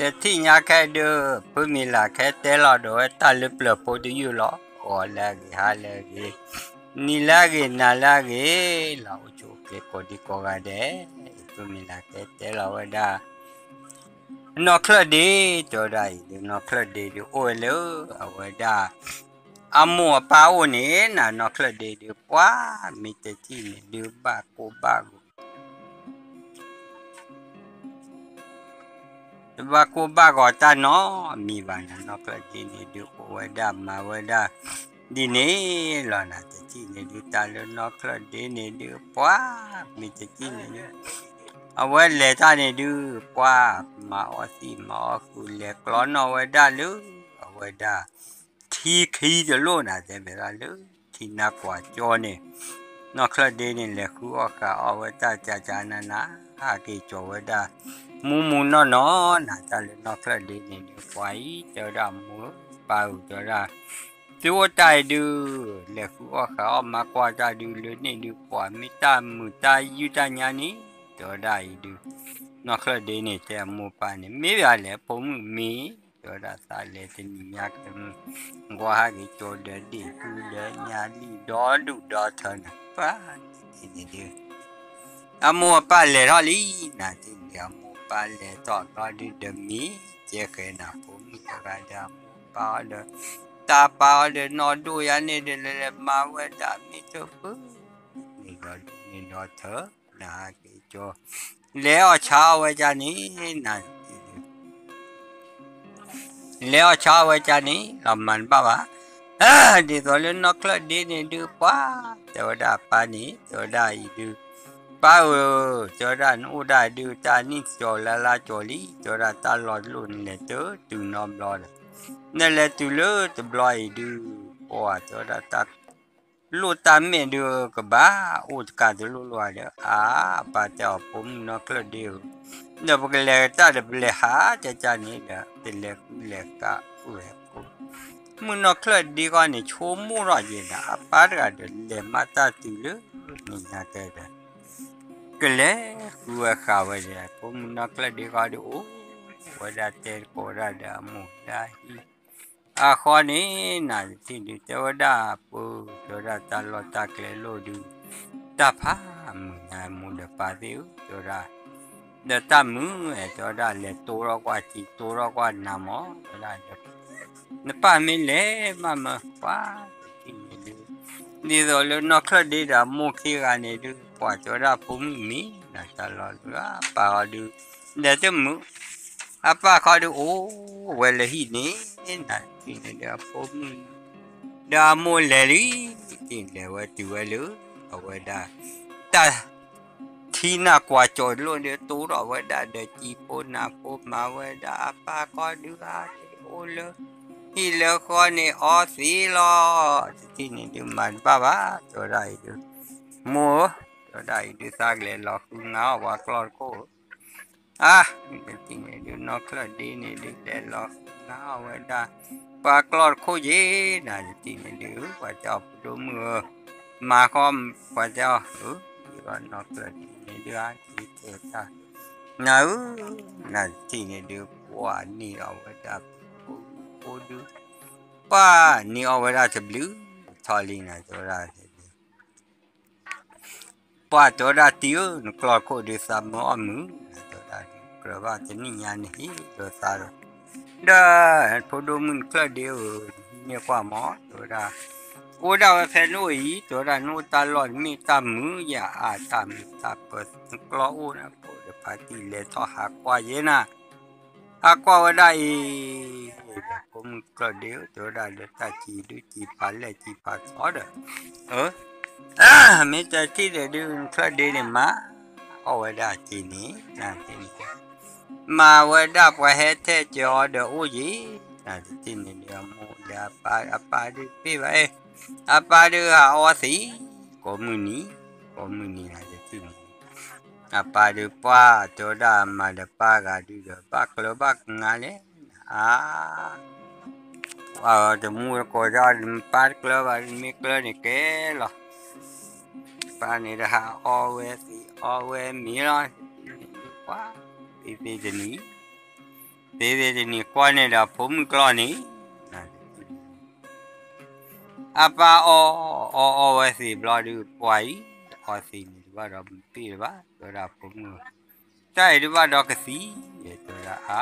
တထံၣ်ညါခဲဒုး ဖုမံၤလၢ်ခဲတဲလီၤဒီးဝဲတၢ်လၢပျၢၤဖိတယုၢ်လီၤ. ဂီၤလၢအဂ့ၤ ဟါလၢအဂ့ၤ, နံၤလၢအဂ့ၤ နၤလၢအဂ့ၤလီၤ. အိၣ်ဆူၣ်အိၣ်ချ့ကိးဒံကိးဂၤဒဲး, ဖုမံၤလၢ်ခဲတဲလီၤဝဲဒၣ် နီၢ်ချၢၣ်ဒ့ တဲဝဲဒၣ်အံၤဒုး နီၢ်ချၢၣ်ဒ့ဒုးအိၣ်ဝဲလၢ အဝဲဒၣ် အမိၢ်အပၢ်အိၣ်န့ၣ်နၤ, နီၢ်ချၢၣ်ဒ့ဒုး ပှၤမ့ၢ်တထံၣ်န့ၣ်ဒုး ဘၣ်ကိၢ်ဘၣ်ဂီၤ တဘၣ်ကိၢ်ဘၣ်ဂီၤတၢ်နီတမံၤဘၣ်နၤ, နီၢ်ချၢၣ်ဒ့န့ၣ်ဒုး အိၣ်ဝဲဒၣ်မၤဝဲဒၣ် ဒ်န့ၣ်လီၤနၤ. တထံၣ်န့ၣ်ဒုး တၢ်လၢနီၢ်ချၢၣ်ဒ့န့ၣ်ဒုး ပှၤမ့ၢ်တထံၣ်န့ၣ်ဒုး အဝဲလဲၤတၢ်န့ၣ်ဒုး ပှၤမၤအီၣ်သံးမၤအီၣ်ဃုာ် လဲၤကျီနီၣ်ဝဲဒၣ်လၢ အဝဲဒၣ် ထံခံတလိၣ်နၤ တဲဘၣ်ဒၣ်လၢ ထံနါကွၢ်ကၠီန့ၣ်, နီၢ်ချၢၣ်ဒ့န့ၣ် လဲၤဃုအီၣ်ဃုာ်အီၣ်ဝဲတၢ်ကကနနၤ, ဟးက့ၤကၠီၤဝဲဒၣ် မူမူနီၢ်နီၢ်နၤ, တၢ်လၢနီၢ်ချၢၣ်ဒ့န့ၣ်ဒုး ပှၤအံၤ တဲဝဲဒၣ်မိၢ်ပၢ်ဧၢ တဲဝဲဒၣ် သုအိၣ်တၢ်အံၤဒုး လဲၤဃုအီၣ်ဃုာ်အီၣ်မၤကွၢ်တၢ်ဒုးလၢန့ၣ်ဒုး ပှၤမ့ၢ်တၢ်မုာ်တၢ်ယုၢ်တၢ်ညါန့ၣ် တဲဝဲဒၣ်အံၤဒုး, နီၢ်ချၢၣ်ဒ့န့ၣ် တဲအမိၢ်ပၢ်န့ၣ် မ့ၢ်ဘၣ်လဲၣ် ဖိမုၣ်မ့ၢ် တဲဝဲဒၣ် သးလဲၤတနံၤညါကဲမုၢ် ကွၢ်ဟးက့ၤကၠီၤဒီးဒ့ၣ်ဒုးဒီးညါလံဒီဒူၣ်ဒီထၢနၤ, ပှၤတထံၣ်န့ၣ်ဒုး အမိၢ်အပၢ်လဲၤထီၣ်လံနၤ, တထံၣ်န့ၣ်ဒုး အမိၢ်ပၢ်လဲၤထီၣ်ဘျီဒုးဒီးမ့ၢ်ကဲဃဲနၤ ဖိမုၣ်တဂၤဒီးအမိၢ်ပၢ်အီၤဒီး တၢ်ပၢ်အီၤဒီးနီၢ်ဒိၣ်ယါန့ၣ်ဒီး လဲၤလဲၤမၤဝဲဒၣ်မ့ၢ်တပၢၢ် န့ၣ်ဒီးန့ၣ်ဒီထၢ နဟးက့ၤကၠီၤ လဲၤအီၣ်ဆါအီၣ်ဝဲဒၣ်န့ၣ် နၤတထံၣ်န့ၣ် လဲၤအီၣ်ဆါအီၣ်ဝဲဒၣ်န့ၣ် လီၤမၤတဘၣ်ဘၣ်. ဒ်သိးလၢနီၢ်ချၢၣ်ဒ့န့ၣ်ဒုး ပှၤ တဲဝဲဒၣ်အပၢ်န့ၣ် တဲဝဲဒၣ်အံၤဒုး ပၢ်ဧၢ, တဲဝဲဒၣ် နအိၣ်ဒၣ်ဒုး တၢ်နံၣ်ကၠီၤလါလါကၠီၤလံ, တဲဝဲဒၣ်တၢ်လီၢ်တလိၣ်နလဲၤတတုၤနီတဘျီဒီး နလဲၤတုၤလၢတဘျီအံၤဒုး ပှၤ တဲဝဲဒၣ်တၢ် လိၣ်တၢ်မဲာ်ဒုး ကဘၣ်အိၣ်တကးတလိၣ်လိၣ်ဒီး အါ အပၢ်တဲအီၤ ဖိမုၣ်နီၢ်ချၢၣ်ဒ့ဧၢ, ဒီးပကလဲၤတၢ်ဒီးပလဲၤဟးကကန့ၣ်ဒီး တလဲၤဃုလဲၤဃုဝဲ မုၣ်နီၢ်ချၢၣ်ဒ့ဃီန့ၣ် ဆိကမိၣ်ထီၣ်က့ၤဒီး အပၢ်တဂၤဒီး လဲၤမၤတၢ်တုၤလၢ မ့ၢ်ညါတဲဒီး ကလဲၤဃုဝဲဃုဝဲဒီး ဖိမုၣ်နီၢ်ချၢၣ်ဒ့ဃီဒီး အိၣ်ဝဲဒၣ်တဲသကိးဝဲဒၣ်ဒီးအမိၢ်ဒၣ်ဟံၣ် အဃီန့ၣ် နၤတထံၣ်ဒုး တဲဝဲဒၣ်ပၢ် တဲဝဲဒၣ်တၢ်လီၢ်တၢ်ကျဲလိၣ်ဒုး တၢ်ဖးမုာ်နၤမိၢ်ဒီးပၢ်သ့ၣ်ဧၢ တဲဝဲဒၣ် ဒီးတၢ်မုာ် တဲဝဲဒၣ် လဲၤတိၢ်ထီၣ်ကွၢ်စံး တိၢ်ထီၣ်ကွၢ်နၤမး တဲဝဲဒၣ် နပၢ်မ့ၢ်လဲၤမးမၢ ပှၤတထံၣ်န့ၣ်ဒုး ဒ်သိးလၢနီၢ်ချၢၣ်ဒ့ဒီးအမိၢ်ခံဂၤန့ၣ်ဒုး ပှၤတဲဝဲဒၣ်ဖိမုၣ်မ့ၢ် နၤတၢ်လီၢ်လၢအပၢ်ဃီဒုး လဲၤတမုာ် အပၢ်ဃီဒုးအိၣ်ဝဲလၢဟံၣ်န့ၣ် နၤတထံၣ်န့ၣ်ဒုး အဖိမုၣ် ဒီးအမိၢ်လဲၤလံ တထံၣ်လဲၤဝဲတုၤဝဲလၢ အဝဲဒၣ် တၢ် ထံနၢ်ကွၢ်ကၠီၤလိၣ်ဒီး တိၢ်ထီၣ်ဝဲဒၣ်ဒီးစံာ်ဖိနၢ်ဖိ မၤဝဲဒၣ်အပၢ်ဃီဒုး အါတ့ၢ်အိၣ်လၢ ဟံၣ်လၢဃီန့ၣ်အီသံးလီၤ တထံၣ်န့ၣ်ဒုး မၤတဘၣ်ဘၣ် တဲဝဲဒၣ်အံၤဒုး မိၢ်ဧၢ တဲဝဲဒၣ်အံၤဒုး သးကလဲၤလီၤဃုငါအီၣ်ပှၤကျီၢ်တခိၣ်ဧၢ အါ တထံၣ်န့ၣ်ဒုး နီၢ်ချၢၣ်ဒ့န့ၣ်ဒုး လဲၤလီၤဃုငါအီၣ်ဝဲဒၣ် ပှၤကျီၢ်တခိၣ်က့ၤ နၤတထံၣ်န့ၣ်ဒုး ပှၤတဲအီၤ ဖိဒိၣ်မုၣ်ဧၢ မၤဃီ ပှၤတဲအီၤ ဧၢ ယဂီၢ်နီၢ်ချၢၣ်ဒ့န့ၣ်ဒုး အါတ့ၢ်တဲတၢ် နၤဧၢ နၤတထံၣ်န့ၣ်ဒုး ပှၤန့ၢ်အီၣ်ဝဲဒၣ် ဖိဒုး ပှၤန့ၢ်အီၣ်ဝဲဒၣ်တဘျုးထီၣ်လံ နၤတဲဝဲဒၣ် ပှၤတဲဝဲဒၣ်တံၤဧၢ နကျီၢ်ခိၣ်ဒုးသးမၢအီၣ်မုာ် နၤတဲဝဲဒၣ် ကြၢးဘၣ်တနံၣ်ညါန့ၣ် ဟ့ၣ်လီၤသးဒီး ဒီး ဖိဒိၣ်မုၣ်နချၢၣ်ဒ့ဧၢ နဟံးန့ၢ်ကွၢ်မး တဲဝဲဒၣ် အိၣ်ဒၣ်ဝဲဖဲနအိၣ်အံၤ တဲဝဲဒၣ် နအိၣ်တၢ်လီၢ်တမ့ၢ်တၢ်မုာ်ယၤအါ တၢ်မုာ်တၢ်ပၢၤ နကျီၢ်အိၣ်နၤ ဖိဒီးဖါတံၢ်လဲၤထီၣ်ဟးကွၢ်ယဲနၤ ဟးကွၢ်ဝဲဒၣ်အံၤ ဖိမုၣ်ကျီၢ်ဒ့ဧၢ တဲဝဲဒၣ်လၢတၢ်စံးဒုးစံးဖးလဲၢ်စံးဖးထီဒီး မ့ၢ်တထံၣ်ဒီးဒုး နချၢၣ်ဒ့န့ၣ် မၤအီၣ်ဝဲဒၣ်က့ၤန့ၣ် နၤတထံၣ်န့ၣ် မၤဝဲဒၣ်ပှၤဟဲထဲကၢၤအီၤဒီးအိၣ်ယံၤ နၤတထံၣ်န့ၣ်ဒုး အမိၢ်ဒီးအပၢ် အပၢ်ဒုးတပ့ၢ်ဘၣ်အ့ၣ် အပၢ်ဒုးဟးအီသံး ကိးမုၢ်နံၤ ကိးမုၢ်နံၤ နၤတထံၣ်န့ၣ် အပၢ်ဒုးပှၢ် တဲဝဲဒၣ်မၤဒီးပၢ်ဂၤဒုးဒီး ဘၣ်ကျၢၤဘၣ်ကငါလဲၣ် အါ တမူတကိးဒီး ပၢ်တကျၢၤဘၣ် မ့ၢ်ကျၢၤန့ၣ်ကဲလီၤ ပၢ်န့ၣ်ဒီးဟးအီဝဲသံးအီဝဲမ့ၤလီၤ ပှၤ သ့သ့တနံၤ သ့သ့တနံၤကွၢ်န့ၢ်ဒီးဖိမုၣ်ကျီၢ်န့ၣ်, အပၢ်အီၣ်အီၣ်အီၣ်ဝဲသ့ၣ်ဘျီဒုး ပှၤအံၤ အီၣ်သ့ၣ်န့ၣ်တဘၣ်ဒီးမုၢ်တ့ၢ်လၢၤဘၣ် တဲဝဲဒၣ်ဖိမုၣ်, တၢ်အံၤတဘၣ်ဒီးကသံ, တဲဝဲဒၣ်အါ,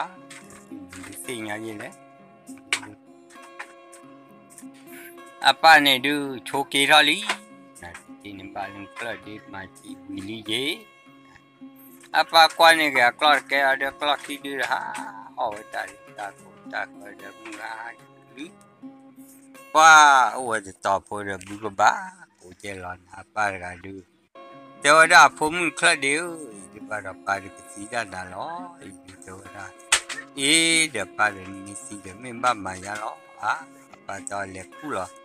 သ့ၣ်ညါယဲလဲၣ် အပၢ်န့ၣ်ဒုးဆိးက့ထီၣ်လံ, နတထံၣ်န့ၣ်ဘၣ်လၢနချၢၣ်ဒ့မၤစံးဝံၤလံယ့ၣ်, အပၢ်ကွၢ်န့ၢ်က့ၤအကျီၢ်တကဲအီၤဒီးကျီၢ်ခံဒုတဟါ, အီၣ်ဝဲတၢ်လၢတၢ်ကိၢ်တၢ်ဂီၤဒီးမုၢ်ဂၤဟါက့ၤလံ, ပှၤအိၣ်ဝဲတတီၤဖိဒီးဘုကဘၣ်, ကိးကဲလီၤနၤအပၢ်တဂၤဒုး, တဲဝဲဒၣ်အဖိမုၣ်ချၢၣ်ဒ့ဧၢ, အံၤဒုးဘၣ်ဒီးပၢ်ဒုးကသံဒၣ်နၤလီၤ, အံၤဒုးတဲဝဲဒၣ်, အ့ဒီးပၢ်ဒီးနမ့ၢ်သံဒီးမ့ၢ်ဘၣ်မၤယါလီၤ, အါ, အပၢ်တဲအီၤလဲၤခူၣ်လီၤ,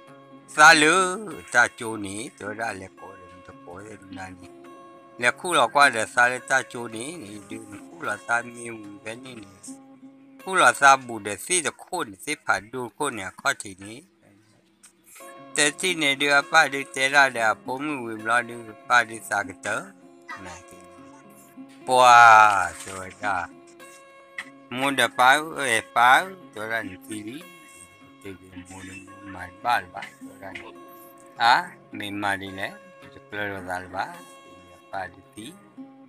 သါလၢတၢ်ကၠိန့ၣ် တဲဝဲဒၣ်လဲၤကိးဒီးနတကိးသ့ၣ်နၤန့ၣ်, လဲၤခူၣ်လီၤကွၢ်ဒီးသါလၢတၢ်ကၠိန့ၣ်, အံၤဒုးနခူၣ်လီၤသါမ့ၢ်ဝံၤဖဲန့ၣ်န့ၣ်, ခူၣ်လီၤသါဘူးဒီးသ့ၣ်တခိၣ်န့ၣ် သ့ၣ်ဖးဒိၣ်တခိၣ်န့ၣ် အခီၣ်ထံးန့ၣ် တထံၣ်န့ၣ်ဒုးအပၢ်ဒုးတဲဒၣ်ဒီးအဖိမုၣ်ဝံၤဘျီဒုး ပၢ်ဒုးသးကတၢၢ်, ပှၤ, တဲဝဲဒၣ်, မိၢ်ဒီးပၢ်ဧၢ, ပၢ်ဧၢ, တဲဝဲဒၣ်နသံလံ, တဲဒုးမိၢ်ဒုးမိၢ်မၤတဘၣ်လၢၤဘၣ်, တဲဝဲဒၣ်န့ၣ်, အါ, မ့ၢ်မၤဒ်လဲၣ်, တကျၢၤလိာ်သးလၢၤဘၣ်, အပၢ်ဒုးသံ န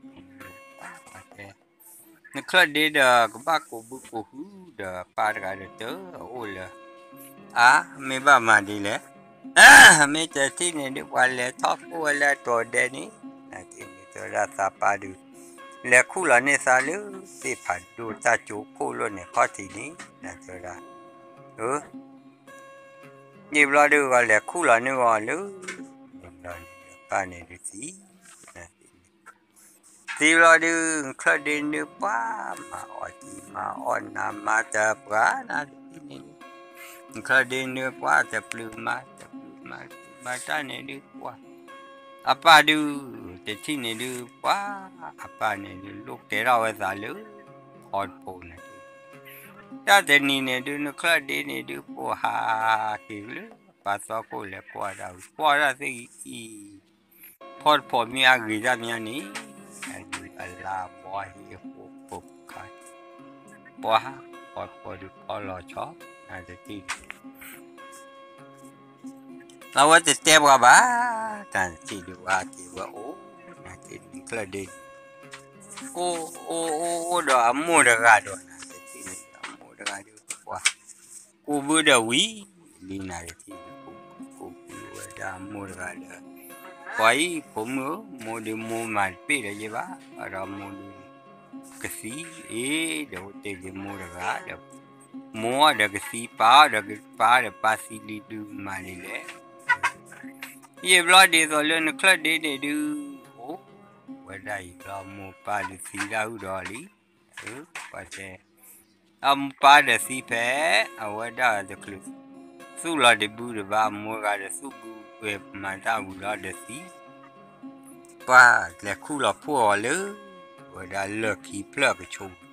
ချၢၣ်ဒ့ဒီးကဘၣ်ကိးဘုကိးဟုဒီးပၢ်တဂၤဒီးတၢ်အိၣ်လၢ, အါ, မ့ၢ်ဘၣ်မၤဒ်လဲၣ်, မ့ၢ်တထံၣ်န့ၣ်ဒုးပှၤလဲၤထီၣ်ကိၢ်ဝဲလၢအတီၤဒဲးန့ၣ်, နက့ၤမ့ၢ်တဲဝဲဒၣ်သးပၢ်ဒုး, လဲၤခူၣ်လီၤန့ၢ်သါလၢသ့ၣ်ဖးဒိၣ်တၢ်ကၠိခိၣ်လိၣ်န့ၣ်ခီၣ်ထံးန့ၣ်, နတဲဝဲဒၣ်, အၢ န့ၣ်ဘျီဒုးဂီၤလဲၤခူၣ်လီၤန့ၢ်ဂီၤလၢ, န့ၣ်ဘျီန့ၣ်ပၢ်န့ၣ်ဒုးသံ, သံဘျီဒုး နချၢၣ်ဒ့န့ၣ်ဒုးပှၤ, မၤအီၣ်ကံမၤအီၣ်နၤမၤတပှၤနၤတထံၣ်န့ၣ်ဒုး, နချၢၣ်ဒ့န့ၣ်ဒုးပှၤတပျုာ်မၤတပျုာ်မၤတပျုာ်မၤတၢ်န့ၣ်ဒုးပှၤ, အပၢ်ဒုး, တထံၣ်န့ၣ်ဒုးပှၤ, အပၢ်န့ၣ်ဒုးလိၣ်ကဲထီၣ်ဝဲသးလၢ, ခီတဖိန့ၣ်ဒုး တၢ်တနံၤန့ၣ်ဒုး နချၢၣ်ဒ့န့ၣ်ဒုး ပိာ်ဟးက့ၤလၢပၢ်သီခိၣ်လဲၤကွၢ်ဒၣ်ဝံၤ ကွၢ်ဒၣ်သ့ၣ်အံၤ, ဖီတဖီမ့ၢ်အဂ့ၤတၢ်မးန့ၣ်, အလါဘီဟ့ၣ်ဃိဖိခါ, ပှၤ, ဖီတဖီဒုးဖီလီၤဆီ, နတထံၣ် အဝဲတတဲပှၤဘၣ်, တၢ်နထံၣ်ဒုးဝဲက့ၤဝဲအိၣ်, နထံၣ်နချၢၣ်ဒ့န့ၣ်, အိၣ်အိၣ်အိၣ်အိၣ်ဒီးအမိၢ်တဂၤဒီး နတထံၣ်န့ၣ် အမိၢ်တဂၤဒုးပှၤ, ကိးဘုဒီးဝံၤ, လံနၤတထံၣ်ဒုး, ကိးဘုဝဲဒၣ်အမိၢ်တဂၤဒီး, ပှၤအံၤဖိမုၣ်ဧၢ, မိၢ်ဒုးမိၢ်မၤတပ့ၢ်ဒီးယဲဘၣ်, ဘၣ်ဒီးမိၢ်ဒုး ကသံ, အ့ ဒီးအိၣ်တ့ၢ်က့ၤမိၢ်တဂၤဒီး, မိၢ်အီၤဒီးကသံ, ပၢ်အီၤဒီးကပၢ်ဒီးပၢ်သံလံဒုးမၤဒ်လဲၣ်, ယံာ်ဘျီဒ်သိးလၢနချၢၣ်ဒ့န့ၣ်ဒုး, အိၣ်ဝဲဒၣ်အံၤဘျီမိၢ်ပၢ်ဒုးသံဒၣ်ဟုၣ်ဒီးလံ, ပှၤတဲ အမိၢ်ပၢ်ဒီးသံဖဲ, အဝဲဒၣ်တချုး, သူၣ်လီၤဒံးဘုတဘၣ် အမိၢ်တဂၤဒီးသူၣ်ဘုဝဲမၤတၢ်ဝံၤလီၤဒီးသံ, ပှၤလဲၤခူၣ်လီၤဖှိၣ်အီၤလၢ, ဝဲဒၣ်လၢၢ်ခံဖျၢၣ်ကဆိ, ဘျီဒုး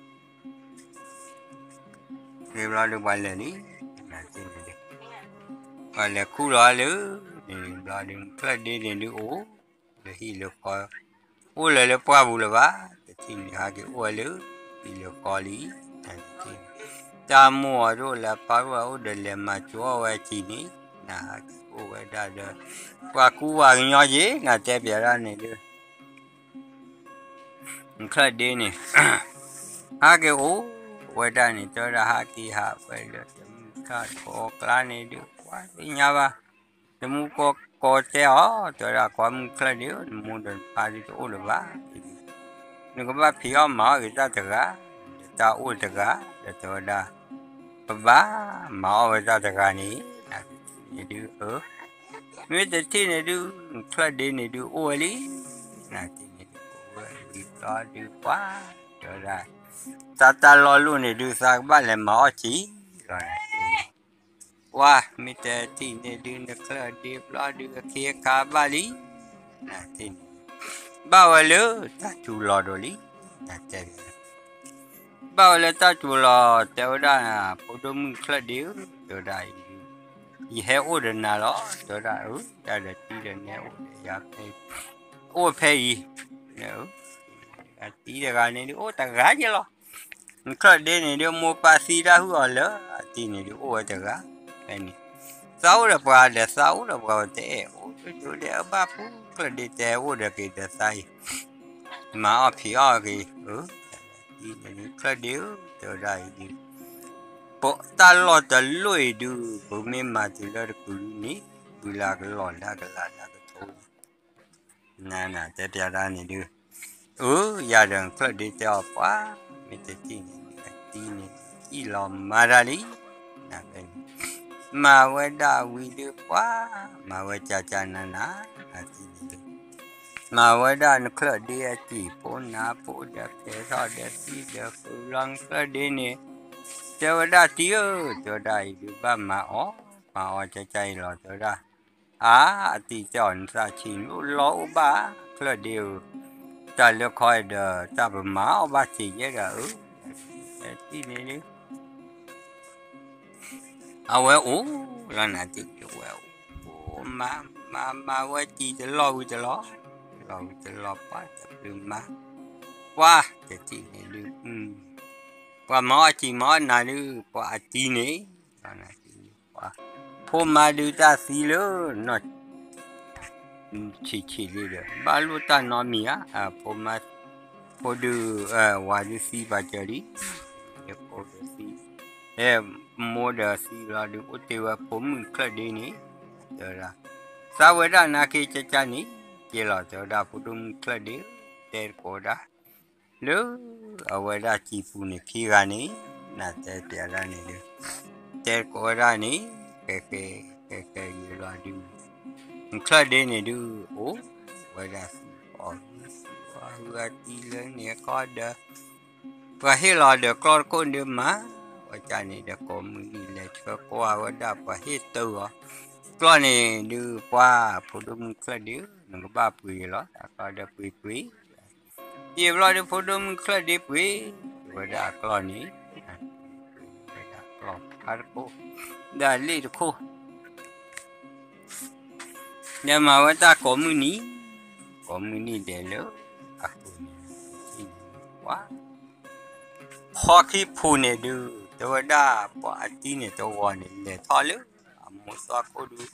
ပှၤလဲၤလံ, ပှၤလဲၤခူၣ်လီၤလၢ, န့ၣ်ဘျီဒုး နချၢၣ်ဒ့န့ၣ်ဒုးအိၣ်, လၢဟံၣ်လၢဃီ, အိၣ်လၢၤလၢပှၢ်ပူၤလၢၤဘၣ်, တထံၣ်န့ၣ်ဟဲက့ၤအိၣ်ဝဲလၢ, ဟံၣ်လၢဃီလံ, တၢ်မိၢ်အီၤတအိၣ်လၢအပၢ်အိၣ်ဒီးလဲၤမၤကၠိအီၣ်ဝဲအထံးန့ၣ်, နဟဲက့ၤအိၣ်ဝဲဒၣ်ဒီး, ပှၤကူပှၤကညီက့ၤ နတဲပျးဒၣ်န့ၣ်ဒုး နချၢၣ်ဒ့န့ၣ်, ဟဲက့ၤအိၣ်ဝဲဒၣ်န့ၣ် တဲဝဲဒၣ်ဟဲက့ၤဟးဝဲလၢတမုၢ်တကိးအကျါန့ၣ်ဒုး ပှၤသ့ၣ်ညါဘၣ်, တမုၢ်တကိးတဲအီၤ တဲဝဲဒၣ် ကွၢ်မုၢ်ချၢၣ်ဒ့ဧၢ နမိၢ်ဒီးနပၢ်ဒုးတအိၣ်လၢၤဘၣ်, နကဘၣ်ဖံးအီၣ်မၤအီၣ်ဂ့ၤတၢ်တဂၤ, တၢ်အိၣ်တဂၤ, ဒီးတဲဝဲဒၣ်, ပဘၣ်မၤအီၣ်ဝဲတၢ်တဂၤန့ၣ်, နတထံၣ်န့ၣ်ဒုး, မ့ၢ်တထံၣ်န့ၣ်ဒုး နချၢၣ်ဒ့န့၁ၣ်ဒုးအိၣ်ဝဲလံ, နတထံၣ်န့ၣ်ဒုးအိၣ်ဝဲလံဘျီဒုးပှၤ, တဲဝဲဒၣ်, တၢ်တၢ်လီၤလိၣ်န့ၣ်ဒုးသးကဘၣ်လဲၤမၤအီၣ်က့ၤလီၤ, ပှၤမ့ၢ်တထံၣ်န့ၣ်ဒုး နချၢၣ်ဒ့ဘျီဒုးအခ့အခါဘၣ်လံ, နတထံၣ်န့ၣ်, ဘၣ်ဝဲလၢတၢ်စူၤလီၤဒီးလံ, နတဲ ဘၣ်ဝဲလၢတၢ်စူၤလီၤ တဲဝဲဒၣ်, ဖိဒိၣ်မုၣ်ချၢၣ်ဒ့ဧၢ, တဲဝဲဒၣ်, ယဟဲအိၣ်ဒီးနၤလီၤ, တဲဝဲဒၣ်, တၢ်ဒီးတံၤဒီးနဲအိၣ်ဒီးယၤဖဲ, အိၣ်ဖဲအံၤ, တံၤတဂၤန့ၣ်ဒုး အိၣ်တဂၤယဲလီၤ, ချၢၣ်ဒ့န့ၣ်ဒုး မိၢ်ပၢ်သံတၢ်ဟုၣ်အီၤလၢအတံၤန့ၣ်ဒုး အိၣ်ဝဲတဂၤဖဲန့ၣ်, သးအိၣ်ဒီးပှၤဒီးသးအိၣ်ဒီးပှၤဝဲတအဲၣ်အိၣ်ဒိၣ်ဒိၣ်ဒဲးအဘၣ်ဖူ ချၢၣ်ဒ့တဲအိၣ်ဒီးက့ၤဒီးသးအံၤ မၤအီၣ်ဖံးအီၣ်က့ၤ, အတံၤန့ၣ်ဒုး ချၢၣ်ဒ့ဧၢ တဲဝဲဒၣ်အံၤဒုး ပတၢ်လီၢ်တလိၣ်အံၤဒုး ပမ့ၢ်မၤတုၤလၢတကုၤဒုးန့ၣ် ဝံၤလၢကလီၢ်လၢကလးလၢကထိ နနတဲပျးဒၣ်န့ၣ်ဒုး, အၢ ယၤဒီးချၢၣ်ဒ့တဲအီၤပှၤ, မ့ၢ်တထံၣ်န့ၣ်ဒုး အတံၤန့ၣ် အ့ၣ်လီၤမၤတၢ်လံ, နဖဲန့ၣ် မၤဝဲဒၣ်ဝံၤဒုးပှၤ, မၤဝဲကၢ်ကၢ်နၤနၤ, အတံၤန့ၣ်ဒုး မၤဝဲဒၣ်နချၢၣ်ဒ့အတံၤ ဖိနၤဖိဒီးဖဲးထီၣ်ဒီးသံဒီးဃုာ်လီၤနချၢၣ်ဒ့န့ၣ်, တဲဝဲဒၣ်တံၤဧၢ, တဲဝဲဒၣ်အံၤဒုးဘၣ်မၤအီၣ်, မၤအီၣ်ကၢ်ကၢ်အံၤလီၤ တဲဝဲဒၣ်, အါ အတံၤတဲအီၤ နသးဆံးန့ၣ်လီၤအိၣ်ဘၣ် ချၢၣ်ဒ့ဧၢ, တၢ်လၢခီဒီး တၢ်ပမၤအီၣ်ဘၣ်စ့ၢ်ကီးဒီးဧၢ, တံၤန့ၣ်ဒုး အဝဲအိၣ်လီၤနၤတံၤ အဝဲအိၣ် မၤ မၤ မၤဝဲစံာ်တလီၢ်ဝံၤတလီၢ်, တလီၢ်ဝံၤတလီၢ် ပှၤတပျုၤမၤ, ပှၤတထံၣ်န့ၣ်ဒုး ပှၤမၤအီၣ်စံာ်မၤအီၣ်နၤဒုး ပှၤအတံၤန့ၣ် လီၤနၤတံၤ ပှၤ ဖိမါဒုးတၢ်သံလၢ နီၢ်ဆံးဆံးလံဒီး ဘၣ်လိၣ်တၢ်နီတမံၤဧါ, ဖိမါ ဖိဒုး ဝၤဒုးသံပာ်စၢၤလံ, ဖိဒုးသံ, မိၢ်ဒီးသံလီၤဒုး အိၣ်တ့ၢ်ဝဲဖိမုၣ်ချၢၣ်ဒ့န့ၣ်, တဲဝဲဒၣ်, သးဝဲဒၣ်နၤက့ၤကၢ်ကၢ်န့ၣ်, က့ၤလီၤ တဲဝဲဒၣ် ဖိဒိၣ်မုၣ်ချၢၣ်ဒ့ဧၢ, တဲတကိးဝဲဒၣ် လၢအဝဲဒၣ်စံာ်ပူၤန့ၣ်ခံဂၤန့ၣ်, နတဲပျးဒၣ်န့ၣ်ဒုး, တဲတကိးဝဲဒၣ်န့ၣ်, ကဲကဲ ကဲကဲယံာ်လီၤဒုး, ချၢၣ်ဒ့န့ၣ်ဒုး အိၣ်ဝဲဒၣ်သံအီၤ ဟုအတံၤလၢန့ၣ်အခီဒီး, ပှၤဟ့ၣ်လီၤဒီးကျီၢ်တခိၣ်ဒုးမၤ, ဝဲကၢ်န့ၣ်ဒီးကိးမုၢ်နံၤလဲၤဆှၢကွၢ်ဝဲဒၣ်ပှၤဟ့ၣ်တၢ်အီၤ, ကျီၢ်န့ၣ်ဒုးပှၤ ဖိဒိၣ်မုၣ်ချၢၣ်ဒ့ဧၢ, နကဘၣ်ပှ့ၤလီၤ အကျီၢ်ဒီးပှ့ၤပှ့ၤ ယံာ်ဘျီဒုးဖိဒိၣ်မုၣ်ချၢၣ်ဒ့ပှ့ၤ, ဝဲဒၣ်အကျီၢ်န့ၣ်, ဝဲဒၣ်ကျီၢ်ဖးတခိၣ်, ဒီးလ့ၣ်တခိၣ်, ဒီးမၤဝဲတၢ်ကိးမုၢ်နံၤ, ကိးမုၢ်နံၤဒဲးလၢ, အဃိန့ၣ်, ပှၤ, ဖီခံဖှိၣ်န့ၣ်ဒုး, တဲဝဲဒၣ်ပှၤအတံၤန့ၣ်တဂီၤန့ၣ် လဲၤထီၣ်လၢ, အမိၢ်သီခိၣ်ဒုး,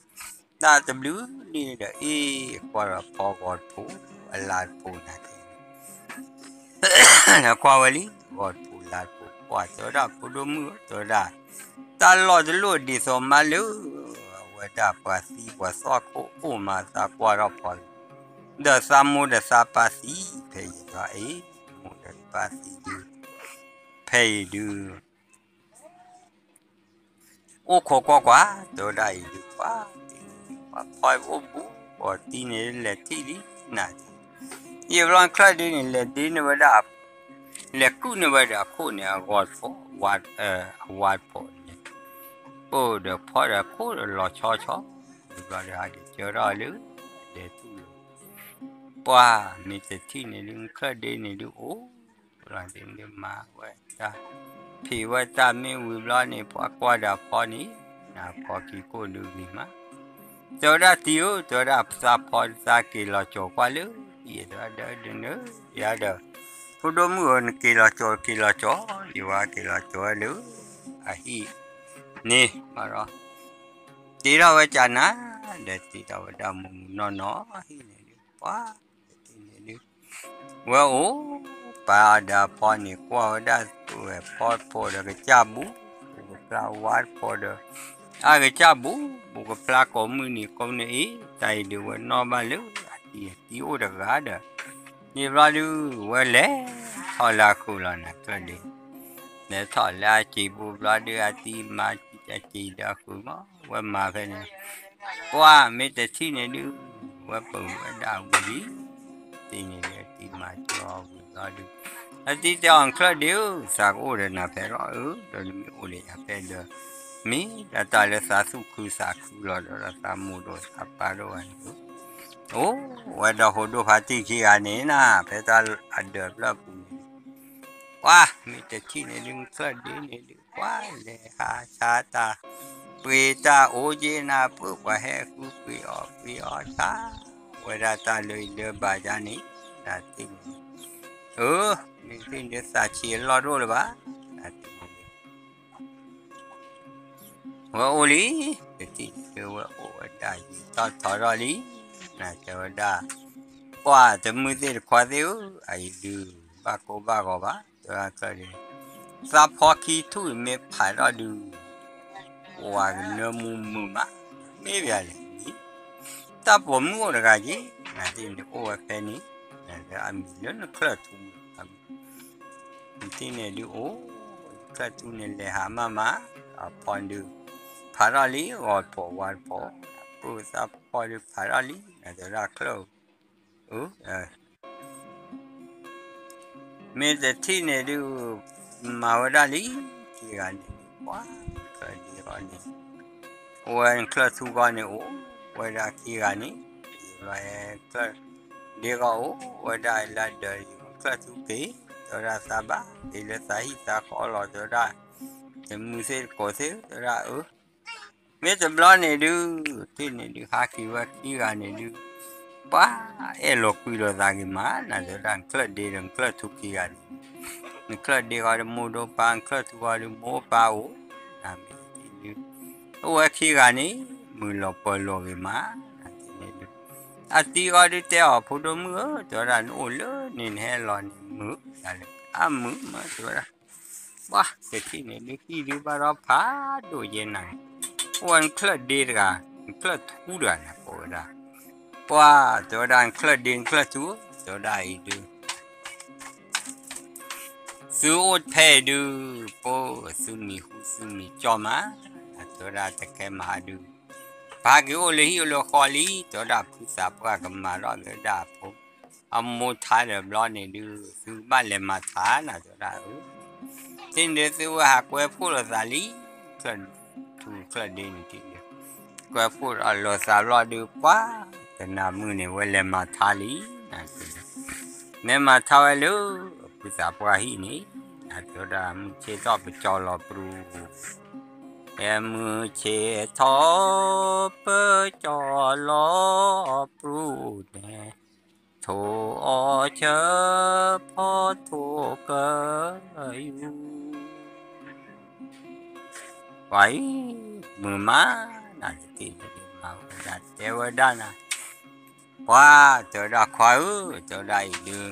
တၢ်တဘျုးနံၤဒီးအ့ၣ် ကွၢ်ဒီးဖီဂီၤတဖှိၣ်, အလါတဖှိၣ်န့ၣ် ကွၢ်ဝဲလံ, ဂီၤတဖှိၣ်လါတဖှိၣ် ကွၢ်တဲဝဲဒၣ်ဖိဒိၣ်မုၣ်ဧၢ တဲဝဲဒၣ်, တၢ်လီၢ်တလိၣ်ဒ်သိးမါလၢ, အဝဲဒၣ်ပှၤသံပှၤသီခိၣ်အိၣ်မးသးကွၢ်ထီၣ်ဖီလံ, ဒီးသးမိၢ်ဒီးသးပၢ်သံဖဲယံၤဒီးအ့ၣ်, မိၢ်ဒီးပၢ်သံဒုး, ဖဲအံၤဒုး အိၣ်ခိးကွၢ်ကွၢ်, တဲဝဲဒၣ်အံၤဒုးပှၤ, ပှၤဖီအိၣ်ဘူး, ပှၤတံၤန့ၣ်လဲၤထံၣ်လံနၤ, ယံာ်ဘျီချၢၣ်ဒ့န့ၣ် လဲၤဒ့န့ၢ်ဝဲဒၣ်, လဲၤကုၣ်န့ၢ်ဝဲဒီးအခိၣ်န့ၣ် အဂီၤတဖှိၣ်, အဝါတဖှိၣ်န့ၣ်, အိၣ်ဒီးဖီဒီးခိၣ်ဒီးလီၤဆီဆီ, ယံာ်ဘျီဒီးဟးက့ၤကၢထီၣ်လၢ, ဒဲးထူၣ်လီၤ, ပှၤမ့ၢ်တထံၣ်န့ၣ်ဒုး ချၢၣ်ဒ့န့ၣ်ဒုးအိၣ် လီၤဒုးမၤဝဲတၢ်, ဖံးဝဲတၢ်မ့ၢ်ဝံၤဘျီန့ၣ် ပှၤကွၢ်ဒီးဖီန့ၣ်, နဖီခံကိၣ်ဒုးဂ့ၤမး, တဲဝဲဒၣ်တံၤဧၢ, တဲဝဲဒၣ်သးဖီသးက့ၤလီၤကၠီၤကွၢ်လၢဟံၣ်, တဲဝဲဒၣ်ဒုးနၢ, ယၤဒီး, ဖိဒိၣ်မုၣ်ဧၢ နက့ၤလီၤကၠီၤက့ၤလီၤကၠီၤ, ယဝဲက့ၤလီၤကၠီၤဝဲလၢ, အဟံၣ်, န့ၣ်, တ့ထီၣ်ဝဲကၢ်နၤ, ဒီးတ့ထီၣ်ဝဲဒၣ်မုၢ်မုၢ်နီၢ်နီၢ်ဟံၣ်န့ၣ်ဒုး, ပှၤ, န့ၣ်ဒုး ဝဲအိၣ်ပာ်ဒီးအဖီန့ၣ် ကွၢ်ဝဲဒၣ်ဝဲဖီတဖိဒီးကစၢ်ဘူး, ဘူးကဖျါဝါတဖိဒီး, အကစၢ်ဘူး, ဘူးကဖျါကိးမုၢ်နံၤကိးမုၢ်နံၤအံၤ, တၢ်အံၤဒုးဝဲနီၢ်ဘၣ်လၢအတံၤအတံၤအိၣ်တဂၤဒီး, ယံာ်ဘျီဒုး ဝဲလဲၤထီၣ်လၢအဃုာ်လီၤနၤချၢၣ်ဒ့, လဲၤထီၣ်လၢအစံာ်ပူၤဘျီဒုး အတံၤမၤစံာ်တၢ်စံာ်ဒီးအဃုာ်မး, ဝဲမၤဖဲန့ၣ် ပှၤမ့ၢ်တထံၣ်န့ၣ်ဒုး, ဝဲပဝဲဒၣ်ဝံၤလံ, တံၤန့ၣ်ဒုး အတံၤမၤစၢၤအီၤဝံၤဘျီဒုး, အတံၤတဲအီၤ နချၢၣ်ဒ့ဧၢ, သးကအိၣ်ဒီးနၤဖဲလီၤဧၢ, ဒီးနမ့ၢ်အိၣ်ဒီးယၤဖဲဒီး, မ့ၢ်ဒၣ်တၢ်လၢသးသူၣ်ခုသးခုလီၤဒီး သးမိၢ်ဒိၣ်သးပၢ်ဒိၣ်ဂၤန့ၣ်ဧၢ, အိၣ်ဝဲဒီးဖိဒိၣ်ဖါတံၢ်ခံဂၤန့ၣ်နၤ, ဖဲတၢ်အဒၢးဖျၢၣ်ပူၤန့ၣ် ပှၤမ့ၢ်တထံၣ်န့ၣ်ဒုး နချၢၣ်ဒ့န့ၣ်ဒုး ပှၤလဲၤဟးဆါတၢ်, ပှ့ၤတၢ်အိၣ်က့ၤနၤ ပှၤဟဲဃုပှ့ၤအီၣ်ပှ့ၤအီၣ်ဆါ, ဝဲဒၣ်တၢ်လၢအံၤလၢဘၣ်ယါန့ၣ်, တၢ်သ့ၣ်န့ၣ်, အၢ, မ့ၢ်သ့ၣ်န့ၣ်သးဆံးအလီၢ်တအိၣ်လၢၤဘၣ်, ဝဲအိၣ်လံ, တထံၣ်န့ၣ်ဒုးဝဲအိၣ်ဝဲဒၣ်ယံာ်ထီၣ်ထီထီၣ်လံ, နတဲဝဲဒၣ်, ပှၢ်တမုၢ်သ့ၣ်တခွါသ့ၣ်ဧၢ, အအံၤဒုး, ဘၣ်ကိၢ်ဘၣ်ဂီၤဘၣ်, တဲဝဲဒၣ်ချၢၣ်ဒ့, သးဖီခံထူၣ်အံၤမ့ၢ်ဖးထီၣ်ဒုး, ပှၤကနၢမူမုာ်မး, မ့ၢ်ဘၣ်လဲၣ်, တၢ်ပိာ်မုၣ်အိၣ်တဂၤက့ၤ, နသ့ၣ်န့ၣ်အိၣ်ဝဲဖဲန့ၣ်, အမံၤလၢနချၢၣ်ထူ, နသ့ၣ်န့ၣ်ဒုးအိၣ်, ချၢၣ်ထူန့ၣ်လဲၤဟးမးမး, အဖီဒုး, ဖးထီၣ်လံ, ဂီၤတဖိးဝါတဖိး, ပှၢ်သးဖီဒုးဖးထီၣ်လံ, နတဲဝဲဒၣ်ချၢၣ်, မ့ၢ်တထံၣ်န့ၣ်ဒုး, မၤဝဲဒၣ်လံ, ခံဂၤန့ၣ်ဒုး, ပှၤချၢၣ်ဒ့ဂီၢ်န့ၣ်, အိၣ်ဝဲချၢၣ်ထူဂီၢ်န့ၣ်အိၣ်ဝဲဒၣ်ခံဂၤန့ၣ်, ယဘျီဟဲချၢၣ်ဒ့ဂီၢ်အိၣ်ဝဲဒၣ်လၢဒၢးယိၤချၢၣ်ထူက့ၤ, တဲဝဲဒၣ်သးဘၣ်ဒ့လၢသးဟံၣ်သးဃီလီၤ, တဲဝဲဒၣ်, တမုၢ်သ့ၣ်တကိးသ့ၣ်, တဲဝဲဒၣ်အၢ မ့ၢ်တဘျီန့ၣ်ဒုး, တထံၣ်န့ၣ်ဒုး ဟးက့ၤဝဲခံဂၤန့ၣ်ဒုး, ပှၤအဲၣ်လိာ်ကွံလိာ်သးဂ့ၤမး, နတဲဝဲဒၣ်နချၢၣ်ဒ့ဒီးနချၢၣ်ထူခံဂၤန့ၣ်, နချၢၣ်ဒ့ဂီၢ်ဒုးမိၢ်ဒိၣ်ပၢ်, နချၢၣ်ထူဂီၢ်ဒုးမိၢ်ပၢ်အိၣ်, နမ့ၢ်တထံၣ်ဒုး, အိၣ်ဝဲခံဂၤန့ၣ်, မုာ်လီၤပၢၤလီၤဂ့ၤမး, နတဲန့ၣ်ဒုး, အသံဂီၢ်ဒုးတဲအီၤဖိဒိၣ်မုၣ်ဧၢ, တဲဝဲဒၣ်နအိၣ်လၢန့ၣ်နဟဲလီၤန့ၣ်မုာ်, အမုာ်မးတဲဝဲဒၣ် ပှၢ်တထံၣ်န့ၣ်ဒုး ဟံၣ်ဒုးဘၣ်ဒီးဖးဒိၣ်ယဲနၤ, အိၣ်ဝဲနချၢၣ်ဒ့တဂၤ, နချၢၣ်ထူတဂၤန့ၣ် ကိးဝဲဒၣ်, ပှၢ်တဲဝဲဒၣ် နချၢၣ်ဒ့နချၢၣ်ထူ, တဲဝဲဒၣ်အံၤဒုး သုအိၣ်ဖဲအံၤဒုး, ပှၢ်သုမံၤဟူသုမံၤကၠီမး, အတဲဝဲဒၣ်တခဲမဟါဒုး, ပဟးက့ၤအိၣ်လၢဟံၣ်အိၣ်လၢဃီလံ, တဲဝဲဒၣ်ဖုသးပှၢ်ကမၤထီၣ်က့ၤဝဲဒၣ်အဖိ အမိၢ်ထါဒီးဘျီန့ၣ်ဒုး, သုကဘၣ်လဲၤမၤထါနၤ တဲဝဲဒၣ်အၢ, တထံၣ်န့ၣ်ဒုး သုဝဲဟးကွဲဖှိၣ်လိာ်သးလံ, ချၢၣ်ထူချၢၣ်ဒ့န့ၣ်တထံၣ်န့ၣ်, ကွဲဖှိၣ်လိာ်သးဘျီဒုး ပှၢ်တနၤမုၢ်န့ၣ် ဝဲလဲၤမၤထါလံ, နတဲန့ၣ်, မ့ၢ်မၤထါဝဲလၢ ဖုသးပှၢ်ဟံၣ်န့ၣ်, နတဲဝဲဒၣ်မုၢ်ဆ့ၣ်ထီၣ်ပကၠီလီၤပြူၤ, မုၢ်ဆ့ၣ်ထီၣ်ပကၠီလီၤပြူၤန့ၣ်, ထိၣ်အီၣ်ဆၢဖီထိၣ်ပၢယူၤ, ပှၤအံၤ, မုာ်မး, နတထံၣ်န့ၣ်ဒုး မၤဝဲဒၣ်တဲဝဲဒၣ်နၤ, ပှၢ်တဲဝဲဒၣ်ခွါဧၢ, တဲဝဲဒၣ်အံၤဒုး,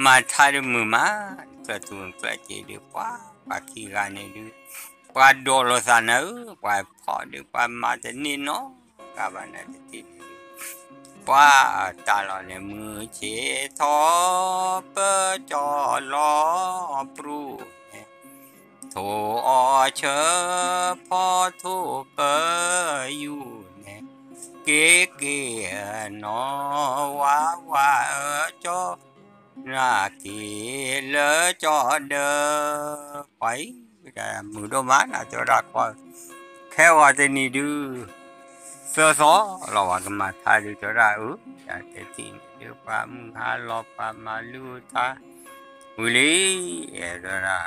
မၤထါဒုးမုာ်မး, နချၢၣ်ထူနချၢၣ်စ့ဒုး ပှၢ်ပှၤခံဂၤန့ၣ်ဒုး, ပှၤဒိးလိာ်သးနၤဧၢ, ပှၤဖီၣ်ဒုး ပှၤမၤတန့ၢ်နီတဂၤဘၣ် နတထံၣ်န့ၣ်ဒုး, ပှၢ်တၢ်လီၤန့ၣ် မုၢ်ဆ့ၣ်ထီၣ်ပကၠီလီၤပြူၤန့ၣ်, ထိၣ်အီၣ်ဆၢဖီထိၣ်ပၢယူၤန့ၣ်, က့ၤက့ၤနီၢ်ဝါဝါဧၢကၠီ, နက့ၤလၢကၠီဒၢ, ပှၤအံၤ, မုာ်ဒိၣ်မး နတဲဝဲဒၣ်ခွါ, ခဲဂီၤတနံၤဒုး သၢသီလီၤ ပှၤကမၤထါဒုး တဲဝဲဒၣ်အၢ, ယတဲထံၣ်န့ၣ်ဒုး ပှၤမုၢ်ဟါလီၤ ပှၤမၤလုၢ်အုးထါဝံၤလံ, တဲဝဲဒၣ်